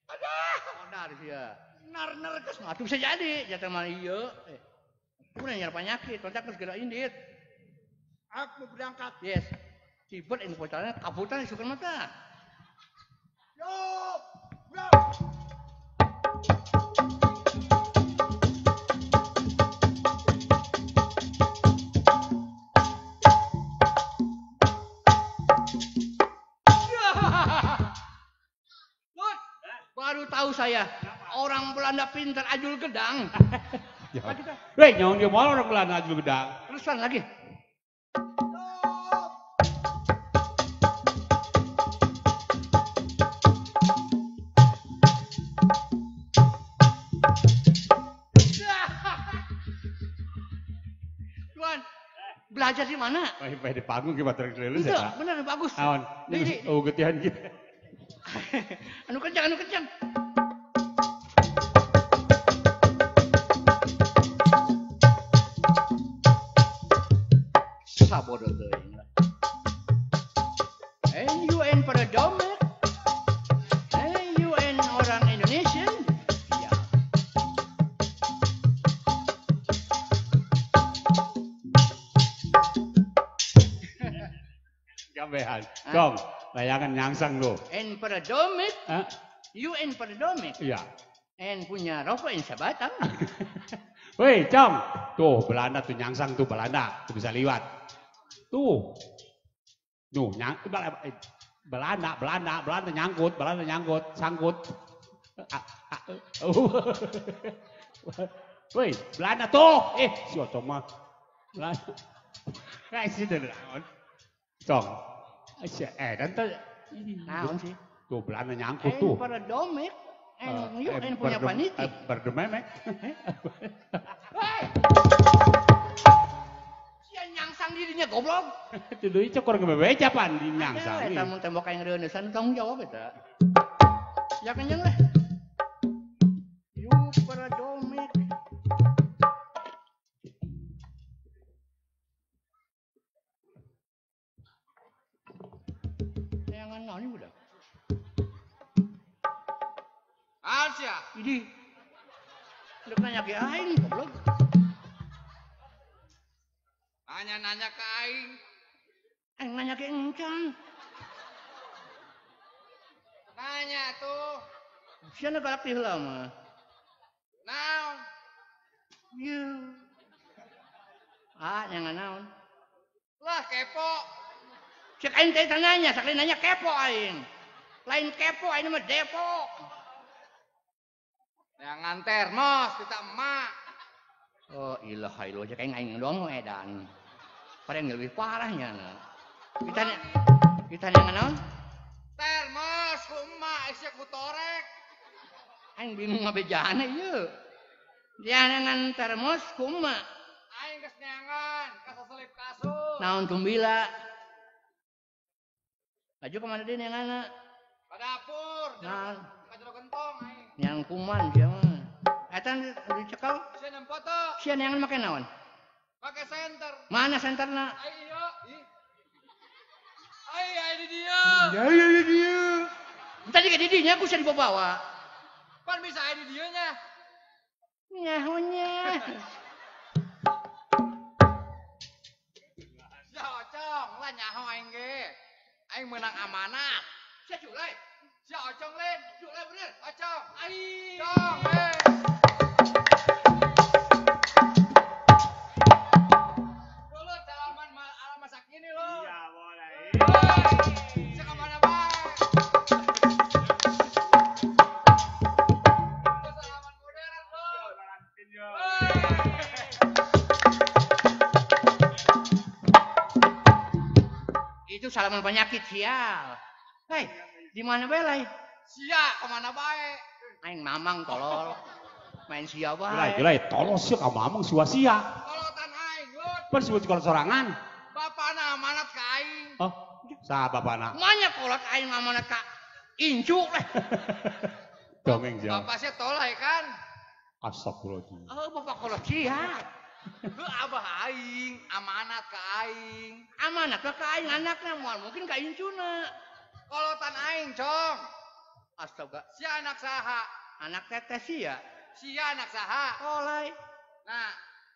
Ada. Ada ya. Nar-nar kes. Atuh bisa jadi, jatuh mah ieu. Ku nanya penyakit, tontak geus geura indit. Aku berangkat. Yes. Cibet ini pocalnya kabutan suka mata. Yo, bro. Baru tahu saya orang Belanda pintar ajul gedang. Weh, nyaung dia mau orang Belanda ajul gedang. Terusan lagi. Tuan, belajar di mana? Wah, di panggung gimana terus ya? Bener bagus. Awan, oh getihan gitu. Anu kencang, anu kencang. Sabodo teuing lah. NUN pada domek. NUN orang Indonesia. Ya. Gabehan. Dong. Layangan nyangsang lo. N pada domek. UN pada domek. Iya. N punya rokok N sabatang. Woi, Cong. Tuh Belanda tuh nyangsang tuh Belanda, tuh bisa liwat. Tuh. Tuh, Belanda, Belanda, Belanda nyangkut, Belanda nyangkut, sangkut. Woi, Belanda tuh. Si Ocong mah. Belanda. Kayak sih deh. Cong. Dan tuh naon sih? Tuh Belanda nyangkut tuh. Pada domek, en punya paniti. Berdememek. Hei! Sia nyangsang dirinya goblok. Itu deui cokor ngebebeja pan di nyangsang. Eta mun tembok aing reuneusan tanggung jawab eta. Ya kenyang lah. Yu pada domek. Jangan naon ini budak. Asia, ini. Dek nanya ke aing goblok. Nanya-nanya ke aing. Aing nanya ke engcang. Nanya tuh. Sia nu galak ti heula mah. Naon? Ieu. Ah, nyangan naon? Lah kepo. Cek aing teh nanya, sakali nanya kepo aing. Lain kepo aing mah depo. Jangan termos, kita emak. Oh, ilah ilah cek aing aing doang edan. Padahal yang lebih parahnya. Kita nanya naon? Termos ku emak, isia ku torek. Aing bingung ngabejana ieu. Jangan termos ku emak. Aing geus neangan, kasaselip kasur. Naon tumbila? Laju kemana dia yang anak? Ke dapur, nah. Ke jero gentong aing. Yang kuman dia mah. Eta dicekal? Sia nempo teu. Sia neangan make naon? Make senter. Mana senterna? Ai ieu. Ai ai di dieu. Ya ya di dieu. Tadi ke di dinya ku sia dibawa. Pan bisa ai di dieu nya. Nyahonya. Sia Ocong, lah nyaho aing ge. Aing menang amanah. Sia culai. Sia Ocong lain. Culai bener. Ocong. Aing. Cong, eh. Dulu salaman ala masa kini lo. Iya, boleh. Sia kemana bae? Salaman modern lo. Itu salaman penyakit sial. Hei, Di mana belai? Sia kemana bae? Aing mamang tolol. Main sia bae. Gelai, gelai, tolol sia ka mamang sia sia. Kolotan aing, Lut. Pan sebut kolot sorangan. Bapana amanat ka aing. Oh, saha bapana? Manya kolot aing amanat ka incu leh. Dongeng sia. Bapak sia tolai kan? Astagfirullahaladzim. Oh, bapak kolot sia. Heuh abah aing, amanat ka aing. Amanat ka aing anakna moal mungkin ka incuna. Kolotan aing, Cong. Astaga. Sia anak saha? Anak teteh sia. Sia anak saha? Tolai. Nah,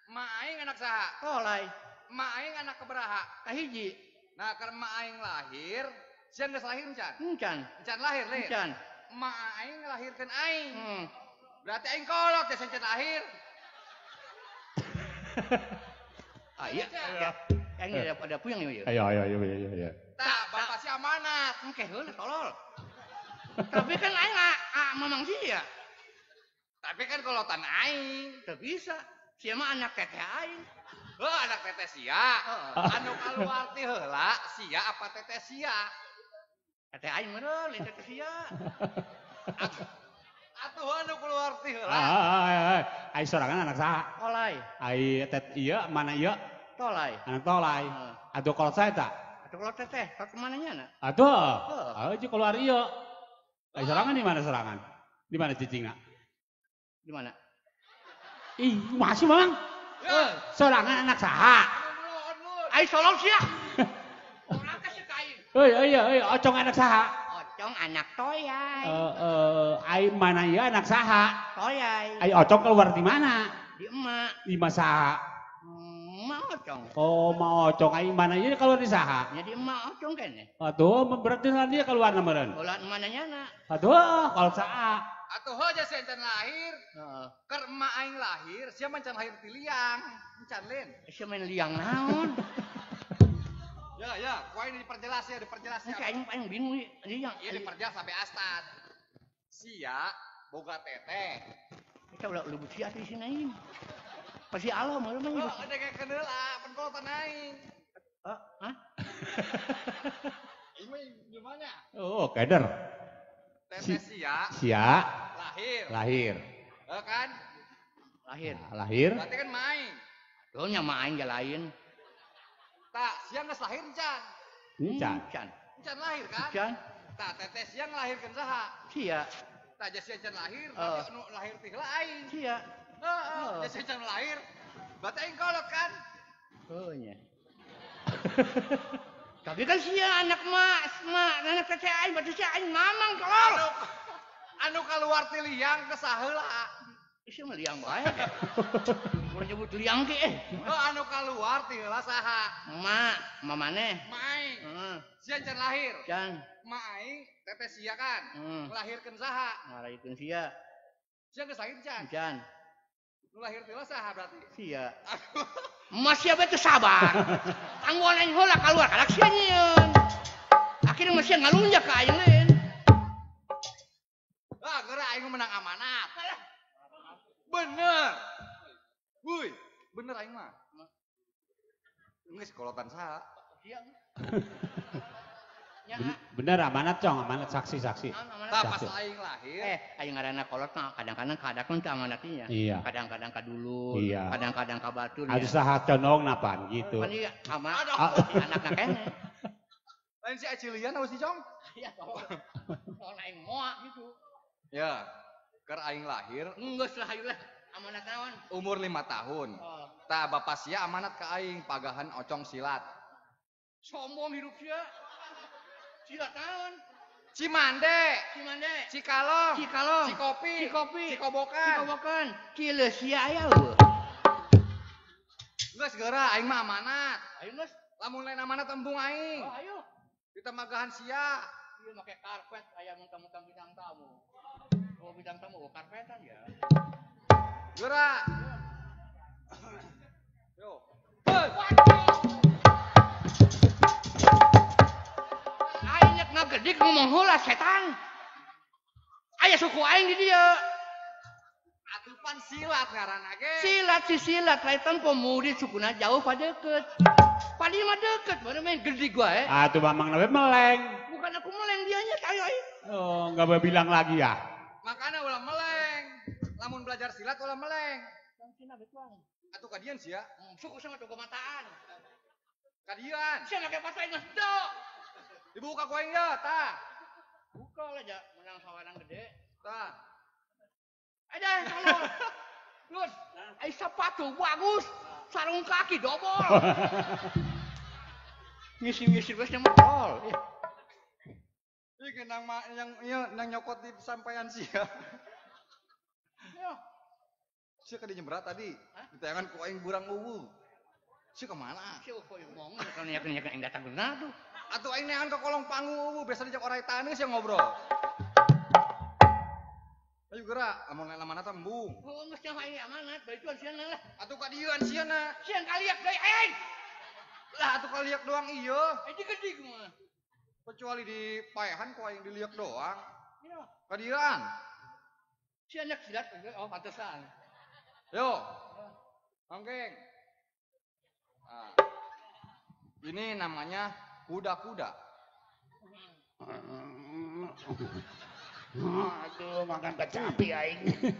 emak aing anak saha? Tolai. Emak aing anak keberaha? Kahiji. Nah, keur emak aing lahir, sia geus lahir encan? Encan. Encan lahir, Lin? Encan. Emak aing ngelahirkeun aing. Berarti aing kolot ya encan lahir. Ah iya. Aing ada puyeng ieu. Ayo ayo ayo ayo ayo. Tah, bapak si amanat. Engke heula tolol. Tapi kan aing mamang sia. Tapi kan kolotan aing. Teu bisa. Sia mah anak teteh aing. Heuh, anak teteh sia. Anu kaluar ti heula sia apa teteh sia? Teteh aing meureun lain teteh sia. Atuh anu keluar ti heula. Ai sorangan anak saha? Tolai. Ai tet ieu mana ieu? Tolai. Anak tolai. Atuh kolot saya tak? Atuh kolot teteh, kolot kemana nya na? Atuh. Ayo keluar ieu. Ai sorangan di mana sorangan? Di mana cicingna? Di mana? Ih, masih Mang. Sorangan anak saha? Ai solong sia. Urang teh si kain. Euy, euy, euy, ocong anak saha? Ocong anak toyai. Ai mana ieu anak saha? Toyai. Ai ocong keluar di mana? Di emak. Di mana saha? Emak ocong. Oh, emak ocong. Ai mana ieu keluar di saha? Nya di emak ocong kene. Atuh, berarti dia keluar meureun. Keluar mana nya na? Atuh, kalau saha? Atuh heuh sia encan lahir. Heeh. Keur emak aing lahir, sia mah encan lahir ti liang. Encan lain. Sia main liang naon? Ya, ya, ku aing diperjelas ya, diperjelas ya. Aing aing bingung liang. Ieu diperjelas sampai astad. Sia boga teteh. Kita ulah leubeut sia di sini aing. Pasti Allah mah mah. Heuh, dengekeun heula, pan kolotan aing. Hah? Aing mah gimana? Oh, keder. Teteh sia. Sia. Lahir. Lahir. Heuh kan? Lahir. Nah, lahir. Berarti kan main. Tuh nya main ge lain. Tak, sia geus lahir encan. Encan. Encan. Encan lahir kan? Encan. Tak, teteh sia ngelahirkeun saha? Sia. Tak, sia encan lahir, berarti anu lahir ti heula aing. Sia. Heeh, sia encan lahir. Berarti aing kolot kan? Heuh nya. Tapi kan sia anak mak, mak anak teteh aing berarti sia aing mamang tolol. Anu kaluar ti liang ke saheula. Sia mah liang bae. Urang nyebut liang ge eh. Oh, anu kaluar ti heula saha? Emak, emak maneh? Emak aing. Heeh. Sia encan lahir. Can. Emak aing teteh sia kan? Ngelahirkeun saha? Ngalahirkeun sia. Sia geus lahir can? Can. Nu lahir ti heula saha berarti? Sia. Emak sia bae teu sabar. Tangguhan aing heula kaluar kalak sia nyieun. Akhirnya mah sia ngalunjak ka aing lain. Ah, geura aing menang amanat. Bener. Wuih, bener aing mah. Geus kolotan saha? Sia. Bener amanat cong, amanat saksi-saksi. Tah pas aing lahir. Aing ngaranna kolot mah kadang-kadang kadakun teu amanatnya. Iya. Kadang-kadang ka dulur, iya. Kadang-kadang ka batur. Atuh saha condong napan gitu. Pan ieu sama anakna kene. Lain si Acilian harus si Cong? Iya, tolong. Tolong aing moa gitu. Ya. Keur aing lahir, geus lah hayu lah. Amanat naon? Umur 5 tahun. Oh. Tah bapak sia amanat ka aing pagahan ocong silat. Sombong hidup sia. Silat naon? Cimande, Cimande, Cikalong, Cikalong, Cikopi, Cikopi, Cikobokan, Cikobokan. Cileus sia aya eueuh. Geus geura aing mah amanat. Ayo geus. Lamun lain amanat embung aing. Oh, ayo. Ditemagahan sia. Ieu make karpet aya muntah-muntah bintang tamu. Oh, bintang tamu oh, karpetan ya. Geura. Yo. Aing nya ngagedik ngomong heula setan. Aya suku aing di dieu. Atuh Pan silat ngaranna ge. Silat si silat lain tempo murid sukuna jauh pa deket. Paling mah deket, baru main gede gua eh. Ah tuh Mamang nabe meleng. Bukan aku meleng dianya tayo aing. Oh, enggak boleh bilang lagi ya. Makanya ulah meleng. Lamun belajar silat ulah meleng. Atuh kadian sia. Suku sama dogo mataan. Kadian. Sia make patah geus dok. Dibuka ku aing ya, tah. Buka lah ja, menang sawanang gede. Tah. Aja tolol. Lus, ai sepatu bagus, sarung kaki dobol. Ngisi-ngisi geus nyemol. Ih nang yang ieu nang nyokot di sampaian sia. Yo. Sia ka di nyembra tadi. Ditayangan ku aing burang eueuh. Sia ka mana? Sia kok ngomong kalau nyakeun aing datang benar tuh. Atuh aing neangan ke kolong panggung eueuh, biasa dijak orai taneuh sia ngobrol. Ayo gerak, lamun lain amanat embung. Oh, geus nyaho aing amanat, baituan sieuna lah. Atuh ka dieuan sieuna. Sieun kaliak deui aing. Lah atuh kaliak doang ieu. Eh digede kumaha. Kecuali di paehan ku aing diliak doang. Iya. Ka dieuan. Sieun silat, oh pantesan. Yo. Mangkeng. Nah. Ini namanya kuda-kuda. Aduh, makan kecapi aing.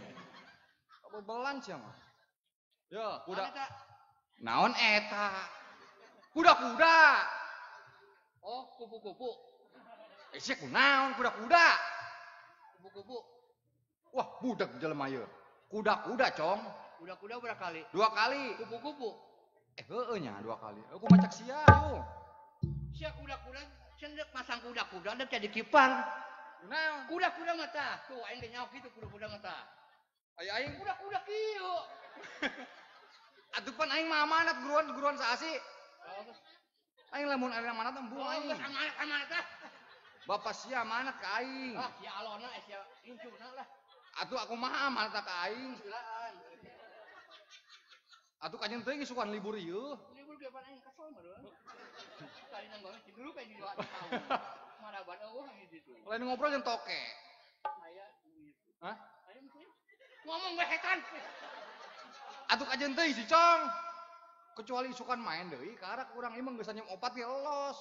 Bebelan sia mah. Yo, kuda. Naon eta? Kuda-kuda. Oh, kupu-kupu. Eh, sia kunaon kuda-kuda? Kupu-kupu. Wah, budak jelema ieu. Kuda-kuda, Cong. Kuda-kuda berapa kali? 2 kali. Kupu-kupu. Eh, heueuh nya 2 kali. Aku macak sia yo. Sia kuda-kuda, sia masang kuda-kuda dek jadi kipar. Kunaon? Kuda-kuda mata. Tuh aing ge nyaho kitu kuda-kuda mata. Aya aing kuda-kuda kieu. Atuh pan aing mah amanat guruan-guruan saasi. Aing lamun ari amanat embung aing. Geus amanat-amanat ah. Bapak sia amanat ka aing. Ah, sia alona eh sia incuna lah. Atuh aku mah amanat ka aing. Silaan. Atuh kanyeun teuing isukan libur ieu. Libur ge pan aing kesel meureun. Kali nang banget dulu kayak di 2 tahun. Maraban eueuh gitu. Lain ngobrol jeung toke. Aya gitu. Hah? Aya ngomong we setan. Atuh kajeun teuing si Cong. Kecuali isukan main deui karak urang ieu mah geus nyem opat ge los.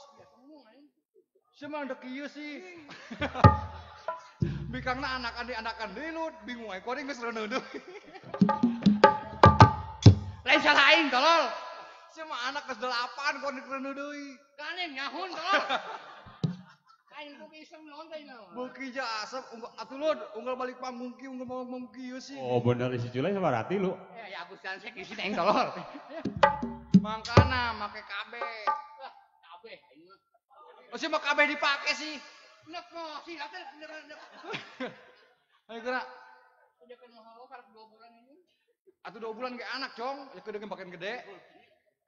Sia mah dek ieu sih. Bikangna anakan di anakan deui lu bingung aing kuring geus reuneuh deui. Lain salah aing tolol. Sia mah anak geus 8 kuring reuneuh deui. Kane nyahun tolol. Aing beuki iseng naon teh naon. Beuki ja asep atuh lu unggal balik panggung ki unggal ngomong kieu sih. Oh bener si Culai sama Rati lu. Eh ya Agus Jansek isin aing tolol. Mangkana make KB. Wah, KB aing mah. Oh sia mah KB dipake sih. Nek mah silat teh nek. Ayo gerak. Udah mahal karek 2 bulan ini. Atuh 2 bulan ge anak, Cong. Ya gede makin gede.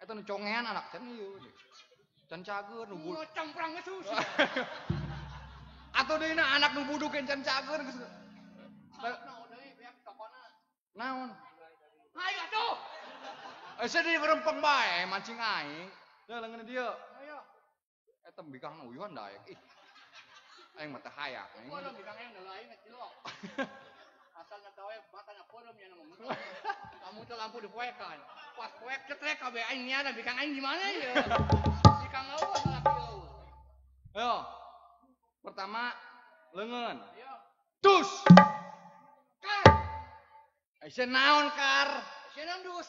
Eta nu congean anak can ieu. Can cager nu buduk. Cemprang geus susah. Atuh deui na anak nu buduk can cager geus. Naon? Hayu atuh. Eh sia di berempeng bae mancing aing. Teu leungeun dieu. Ayo. Eta bikangna uyuhan daek. Ih. Aing mah teu hayang. Kono bikang aing deui aing cilok. Asal nyata we matana peureum nya ngomong. Kamu teh lampu dipoekan. Pas poek cetrek kabeh aing nyana bikang aing di mana ieu? Bikang eueuh salaki eueuh. Ayo. Pertama leungeun. Ayo. Dus. Kar. Sia naon kar? Sia naon dus?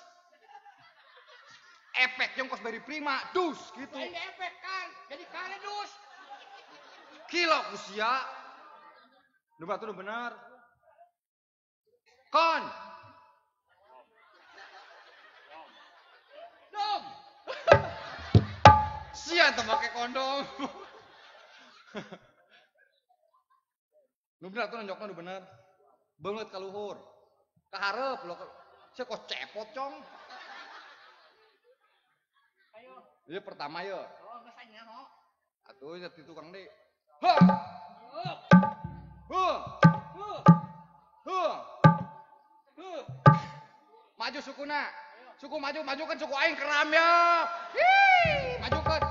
Efek jeung kos beri prima dus gitu. Lain efek kar, jadi kare dus. Kilo ku sia. Nu batu nu bener. Kon. Dom. Sia teh make kondom. Nu bener atuh nonjokna nu bener. Beungeut ka luhur. Ka hareup lo. Sia kos cepot, Cong. Ayo. Ieu pertama ye. Oh, geus aing nyaho. Atuh di tukang deui. Ha. Huh. Huh. Huh. Maju sukuna. Suku maju, majukan suku aing keram ya. Hii, majukan.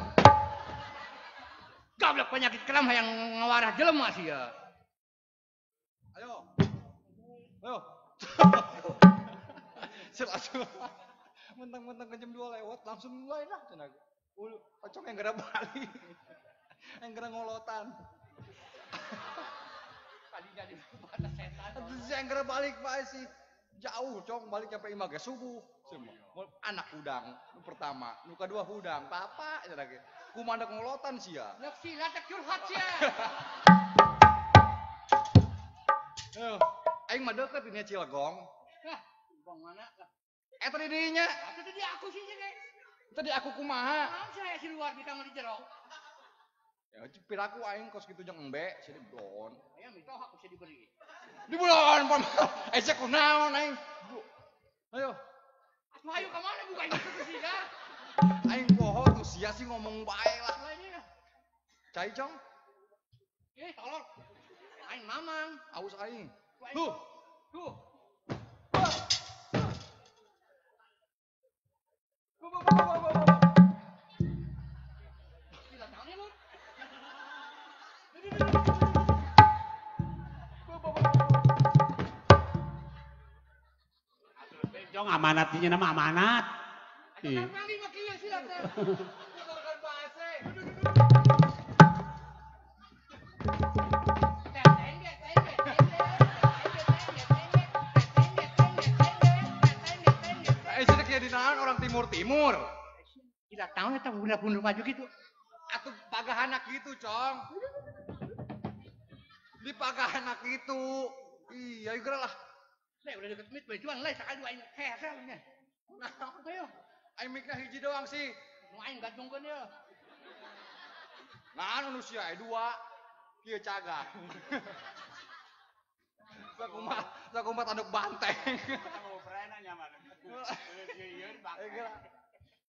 Goblok penyakit keram hayang ngawarah jelema sia. Ayo. Ayo. Langsung mentang-mentang ke jam 2 lewat langsung mulai lah cenah. Ocong yang gara balik. Yang gara ngolotan. Tadinya di batas setan. Terus yang gara balik Pak sih. Jauh cong balik sampai 5 ge subuh. Oh, iya. Anak hudang nu pertama, nu kadua hudang, papa cenah ge. Kumaha ngolotan sia. Nek silat tek curhat sia. Aing mah deukeut dinya Cilegong. Hah, bang mana lah. Eta di dinya. Atuh tadi aku sih ge. Tadi aku kumaha? Naon sia si luar di kamar di jero. Ya piraku aing kos kitu jeung embe, sia dibelon. Aya mitoh aku sia diberi. Dibelon pon. Eh sia kunaon aing. Ayo. Atuh ayo ka mana buka itu sia. Aing poho tuh sia sih ngomong bae lah. Cai cong. Eh tolol. Aing mamang, aus aing. Tuh. Tuh. Jong amanat dinya nama amanat. Iya. Orang timur-timur. Tidak tahu eta bunda-bunda maju gitu. Atuh pagahanak gitu, Cong. Di pagahanak gitu. Iya, geura lah. Leh udah deket mit bajuan leh sakali dua aing hese nya. Nah, ayo. Aing mikna hiji doang sih. Nu aing gantungkeun ieu. Nah, anu sia aya dua. Kieu cagak. Sakumaha tanduk banteng.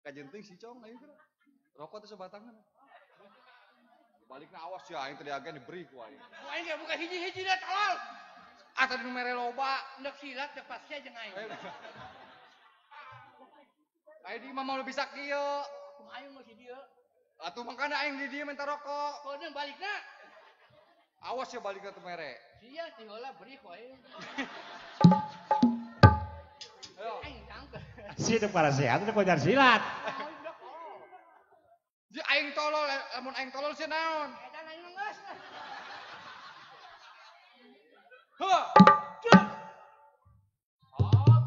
Kajenting si Cong, ayo geura. Rokok teh sebatangan. Balikna awas ya aing tadi agen diberi ku aing. Ku aing ge buka hiji-hiji da tolol. Ah tadi nu mere loba, Ndek silat dek pasnya jeung aing. Aing di imah mah bisa kieu. Kumaha aing mah si dieu. Atuh mangkana aing di dieu minta rokok. Kodeung balikna. Awas ya balikna teu mere. Sia ti heula beri ku aing. Aing tangke. Si teu para sehat teu pajar silat. Di aing tolol, lamun aing tolol sia naon? Eta aing mah geus. Heuh. Hop.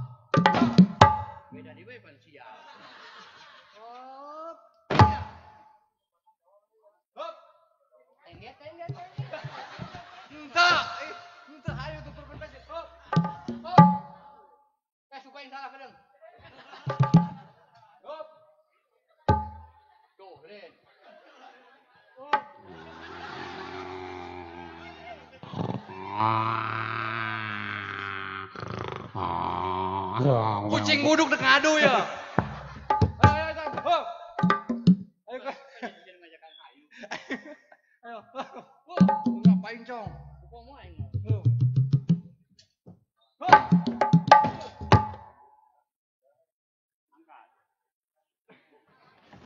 Beda di we pan sia. Hop. Hop. Tengge tengge tengge. Henteu, henteu ayo tuturkeun bae. Hop. Hop. Eh suka aing salah kedeung. Hop. Tuh, Ren. Oh. Kucing nguduk dek ngadu ya. Ayo, ayo, hop. Ayo, ayo. Ngapain, Cong? Komo aing. Hop. Buka.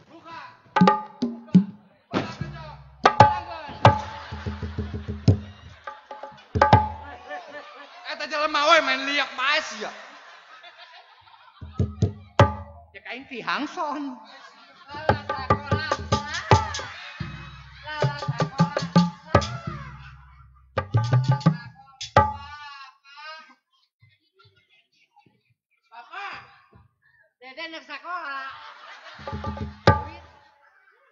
Buka. Eta jelema we main liak bae sia. Cek aing ti hangson. Bapak, Dede nek sakola.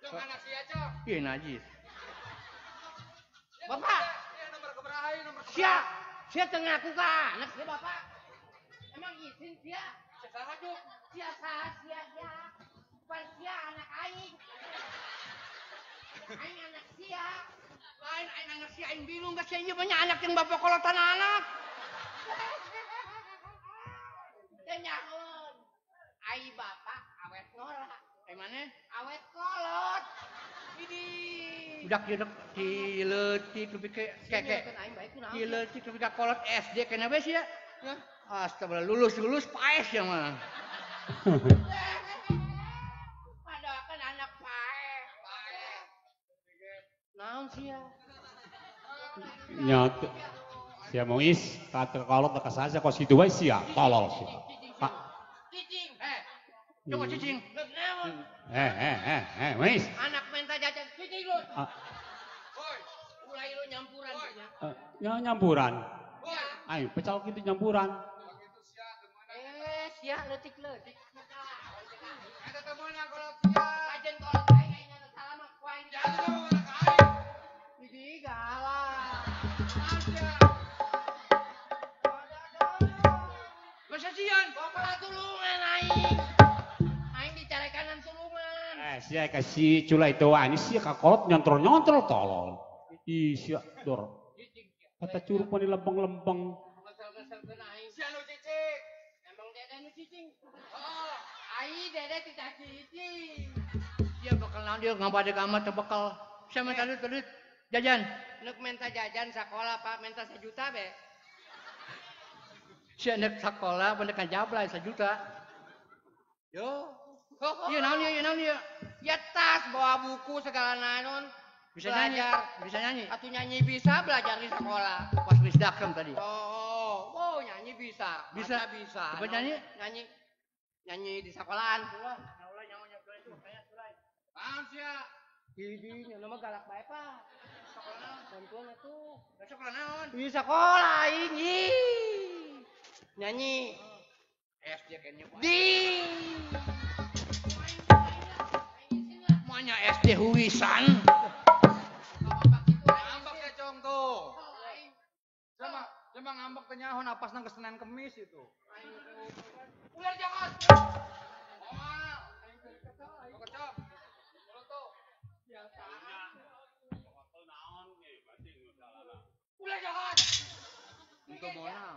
Cong anak sia, Cong. Ieu najis. Bapak, nomor keberaha, nomor keberaha. Sia, sia teu ngaku ka anak sia Bapak. Emang izin sia? Saha juk? Sia saha sia sia. Pan sia anak aing. Aing anak sia. Lain aing anak sia aing bingung geus sia ieu banyak anak jeung bapak kolotan anak. Teu nyahoeun. Ai bapak awet ngora. Ai maneh? Awet kolot. Widih. Budak ieu dek ti leutik nepi ke keke. Ti leutik nepi ka kolot SD kena we sia. Astagfirullah lulus-lulus paes ya mah. Padahal kan anak pae. Naon sia? Nya sia mois ka kolot ka saja kos kitu wae sia tolol sia. Coba cicing. Wis. Anak minta jajan cicing lu. Woi, mulai lu nyampuran. Nyampuran. Ayo, pecal gitu nyampuran. Sia leutik-leutik. Eta teh meunang kolot sia. Kajen kolot aing aing anu salah mah ku aing. Di galak. Masa sian? Bapak tulungan aing. Aing dicarekanan tulungan. Sia kasih culai tuh ini sia ka kolot nyontrol-nyontrol tolol. Ih sia dor. Kata curug mah lempeng-lempeng. Ngesel-ngeselkeun aing. Sia nu cicing. Emang dede nu cicing. Oh, ai dede tidak cicing. Sia bakal naon dia ngabadek amat teh bekal. Sia minta duit jajan. Nek minta jajan sekolah Pak, minta 1 juta be. Sia nek sekolah bener kajablay 1 juta. Yo. Iya naon ieu, naon ieu? Ya tas bawa buku segala naon. Bisa nyanyi, bisa nyanyi. Atuh nyanyi bisa, belajar di sekolah. Pas misdakem tadi. Oh, oh, nyanyi bisa. Bisa, bisa. Coba nyanyi. Nyanyi. Nyanyi di sekolahan. Naon sia? Di nya mah galak bae, Pak. Sekolah bantuan atuh. Sekolah naon? Di sekolah aing. Nyanyi. SD kayaknya. Di. Manya SD huwisan. Ngambek ya cong tuh. Sama ngambek teh nyaho napasna geus Senin Kemis itu. Ular jangan. Moal. Kocok. Mulut tuh. Ular jangan. Untuk moal.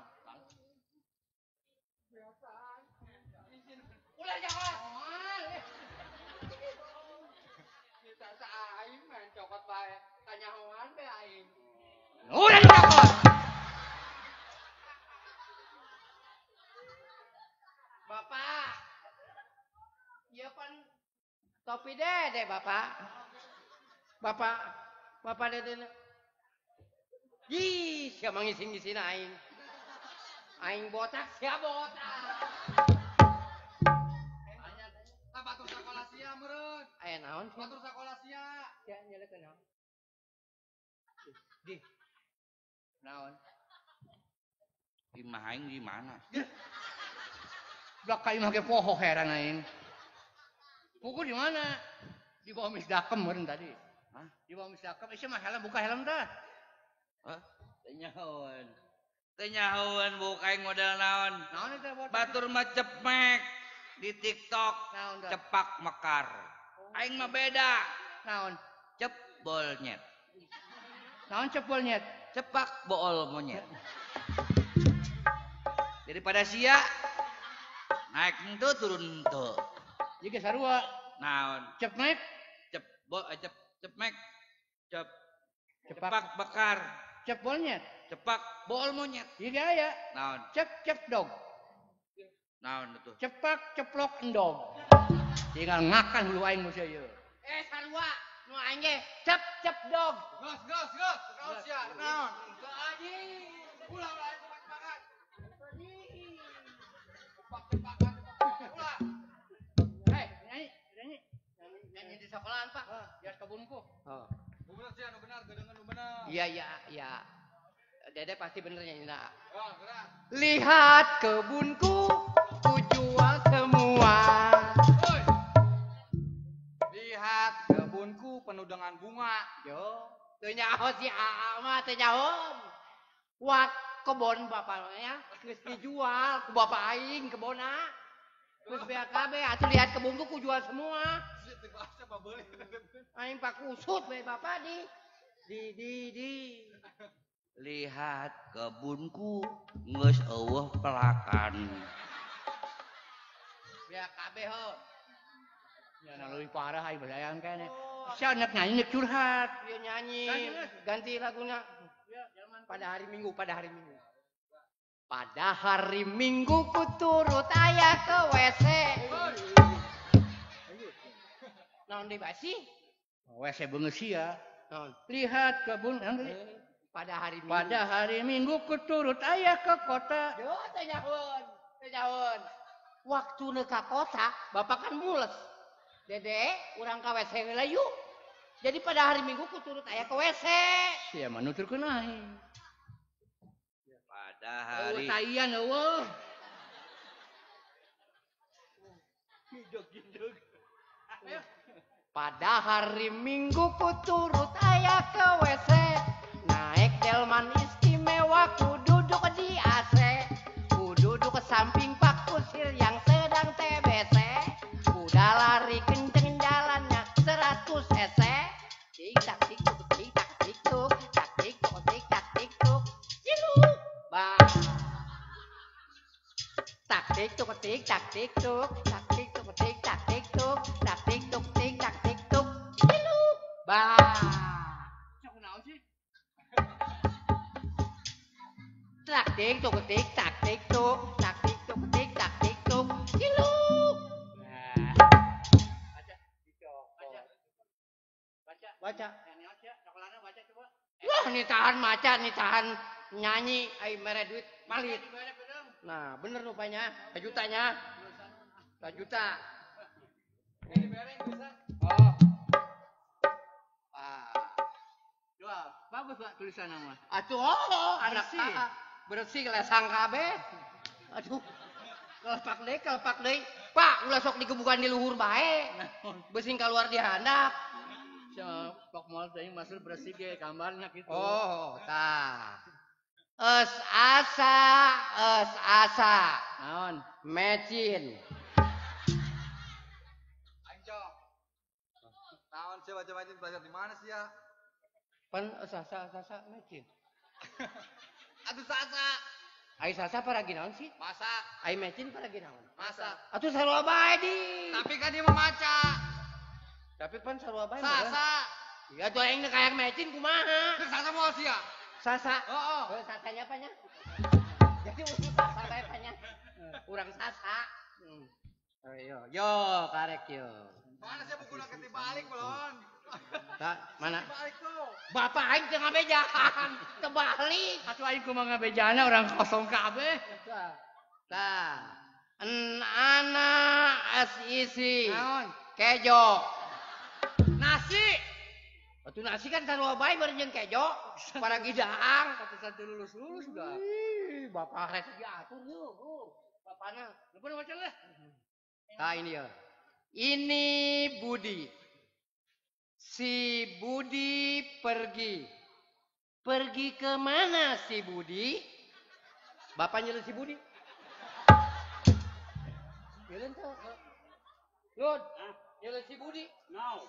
Ular jangan. Bisa aing main cokot bae. Kanyahoan be aing. Ulah dicokot. Bapak. Ieu pan topi dede Bapak. Bapak, Bapak dede. Ih, sia mangisin-ngisin aing. Aing botak, sia botak. Tah batur sakola sia meureun. Aya naon sia? Batur sakola sia. Sia nyelekeun naon? Di. Naon? Imah aing di mana? Blak ka imah ge poho heran aing. Buku di mana? Di bawah misdakem meureun tadi. Hah? Di bawah misdakem, isi mah helm buka helm tah. Hah? Teu nyahoeun. Teu nyahoeun buka aing model naon? Naon eta botak? Batur mah cepmek di TikTok. Naon tah? Cepak mekar. Aing mah beda. Naon? Cep bolnyet. Naon cep bolnyet? Cepak bool monyet. Daripada sia naik henteu turun henteu. Ieu ge sarua. Naon? Cep naik? Cep bo cep cepmek. Cep Cepak cepak bakar. Cep bolnyet. Cepak bool monyet. Ieu ge aya. Naon? Cep cep dog. Naon itu? Cepak ceplok endog. Tinggal ngakan hulu aing nu sia ieu. Sarua nu aing ge cep cep dog. Gos gos gos. Naon sia? Naon? Teu adi. Ulah ulah aing cepak-cepakan. Cepak-cepakan. Ulah. Hei, nyanyi, nyanyi. Nyanyi di sekolahan, Pak. Biar kebunku. Oh. Nu bener sia, nu bener, gedengan nu bener. Iya, iya, iya. Dede pasti bener nyanyi nah. Oh, gerak. Lihat kebunku, ku jual semua. Oi. Lihat kebunku penuh dengan bunga. Yo, teu nyaho si Aa mah teu nyaho. Wah, kebon bapaknya geus dijual ku bapak aing kebonna. Geus BAKB atuh lihat kebunku ku jual semua. Sia teu bahasa pabeuli. Aing pak kusut we bapak di. Lihat kebunku geus eueuh pelakan. BAKB ho. Ya na leuwih parah aing bayaran keneh. Sia nek nyanyi nek curhat. Ieu nyanyi, ganti lagunya. Pada hari Minggu, pada hari Minggu. Pada hari Minggu ku turut ayah ke WC. Naon deui basi? WC beungeut sia. Naon? Lihat kebun Pada hari Minggu. Pada hari Minggu ku turut ayah ke kota. Yo teh nyahoeun, teh nyahoeun. Waktu ka kota, bapak kan mules. Dede, urang ka WC heula yuk. Jadi pada hari Minggu ku turut aya ke WC. Sia mah nuturkeun aing. Pada hari taian eueuh. Gidog-gidog. Pada hari Minggu ku turut aya ke WC. Naik delman istimewa ku duduk di AC. Ku duduk ke samping Pak Kusir yang sedang TBC. Kuda lari kenceng jalannya 100 cc. Tik tak tik tuk tik tak tik tuk tak tik tuk tik tak tik tuk. Ciluk. Ba. Tak tik tuk tik tak tik tuk tak tik tuk tik tak tik tuk tak tik tuk tik tak tik tuk. Ciluk. Ba. Cok naon sih? Tak tik tuk tik tak tik tuk tak tik tuk tik tak tik tuk. Ciluk. Baca. Baca. Baca. Baca coba. Wah, nih tahan maca, nih tahan nyanyi, ai mere duit malit. Nah, bener rupanya, sejutanya. 1 juta. Oh. Ah. Dua, bagus Pak tulisan nama. Atuh, oh, anak Bersih. Bersih lesang kabeh. Aduh. Kelepak deui, kelepak deui. Pak, ulah sok digebukan di luhur bae. Besing keluar di handap. Sia pok moal teuing masuk bersih ge gambarnya gitu. Oh, tah. Es asa, es asa. Naon? Mecin. Aing cok. Naon sih baca baca belajar di mana sih ya? Pan es asa, es asa mecin. Atuh sasa. Ai sasa paragi naon sih? Masak, Ai mecin paragi naon? masak. Atuh sarua bae di. Tapi kan dia memaca. Tapi pan sarua bae. Sasa. Ya tuh aing kayak mecin kumaha? Terus sasa mau sih ya? Sasa. Oh, oh. Oh, sasanya apanya? Jadi urang sasa bae apanya? Urang sasa. Oh, yo, yo karek yo. Mana sih buku lagi dibalik belum? Tak, mana? Dibalik tuh. Bapak aing teu ngabejaan, terbalik. Atuh aing kumaha ngabejana orang kosong kabeh. Tah. En ana es isi. Naon? Kejo. Nasi. Atuh nasi kan sarua bae bareng jeung kejo. Paragi daang. Pantesan teu lulus-lulus juga. Ih, bapak rek diatur yeuh. Oh, bapana. Lupa baca lah. Tah ini ya. Ini Budi. Si Budi pergi. Pergi ke mana si Budi? Bapak nyelun si Budi. Nyelun tuh. Lun, nyelun si Budi. No.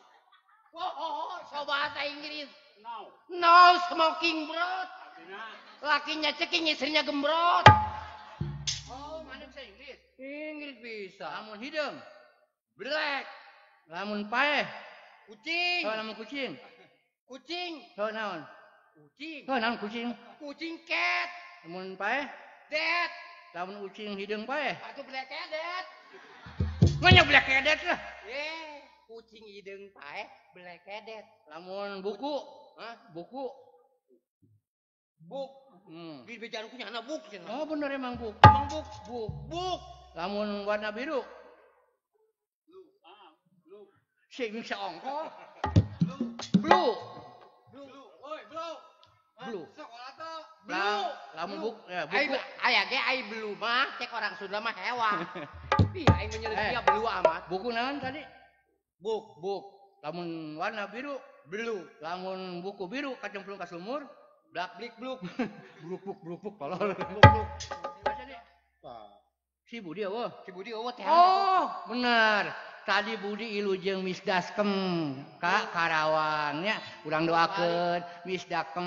Oh, oh, oh, so bahasa Inggris. No. No smoking bro. Artinya Lakinya ceking, istrinya gembrot. Oh, mana bisa Inggris? Inggris bisa. Lamun hideung, Black. Lamun paeh, Kucing. oh lamun kucing. Kucing. Oh naon? Kucing. Oh naon kucing? Kucing cat. Lamun paeh, Dead. Lamun ucing hideung paeh. Atuh black edet. Manya black edet lah. Eh, kucing hideung paeh, black edet. Lamun buku, Hah? Buku. Buk. Hmm. Di bejaan ku nyana buk cenah. Oh bener emang buk. Emang buk. Buk. Buk. Lamun warna biru, ah, blue. Si bisa ongkoh. Blue. Blue. Woi, blue. Blue. Sekolah tuh. Blue. Lamun buk, ya, Ai buku. aya ge ai blue mah cek orang Sunda mah hewan. Ih, aing menyelesaikan Eh. dia blue amat. Buku naon tadi? Buk, Buk. Lamun warna biru, blue. Lamun buku biru kacemplung ka sumur, Blak blik bluk. Bluk bluk bluk bluk tolol. Bluk bluk. Baca deh. Si Budi eueuh. Si Budi eueuh teh. Oh, benar. Tadi Budi ilu jeung Misdaskem ka Karawang nya. Urang doakeun Misdakem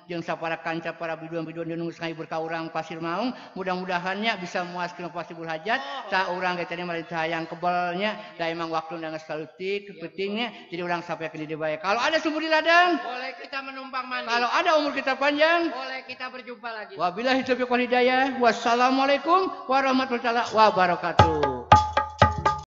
jeung sapara kanca para biduan-biduan nu geus ngahibur ka urang Pasir Maung, mudah-mudahan nya bisa muaskeun pasibul hajat. Ta urang ge tadi mah hayang kebel nya, da emang waktuna geus salutik pentingnya, jadi urang sampai ke dieu bae. Kalau ada sumur di ladang, Boleh kita menumpang mandi. kalau ada umur kita panjang, Boleh kita berjumpa lagi. wabillahi taufiq wal hidayah. Wassalamualaikum warahmatullahi wabarakatuh.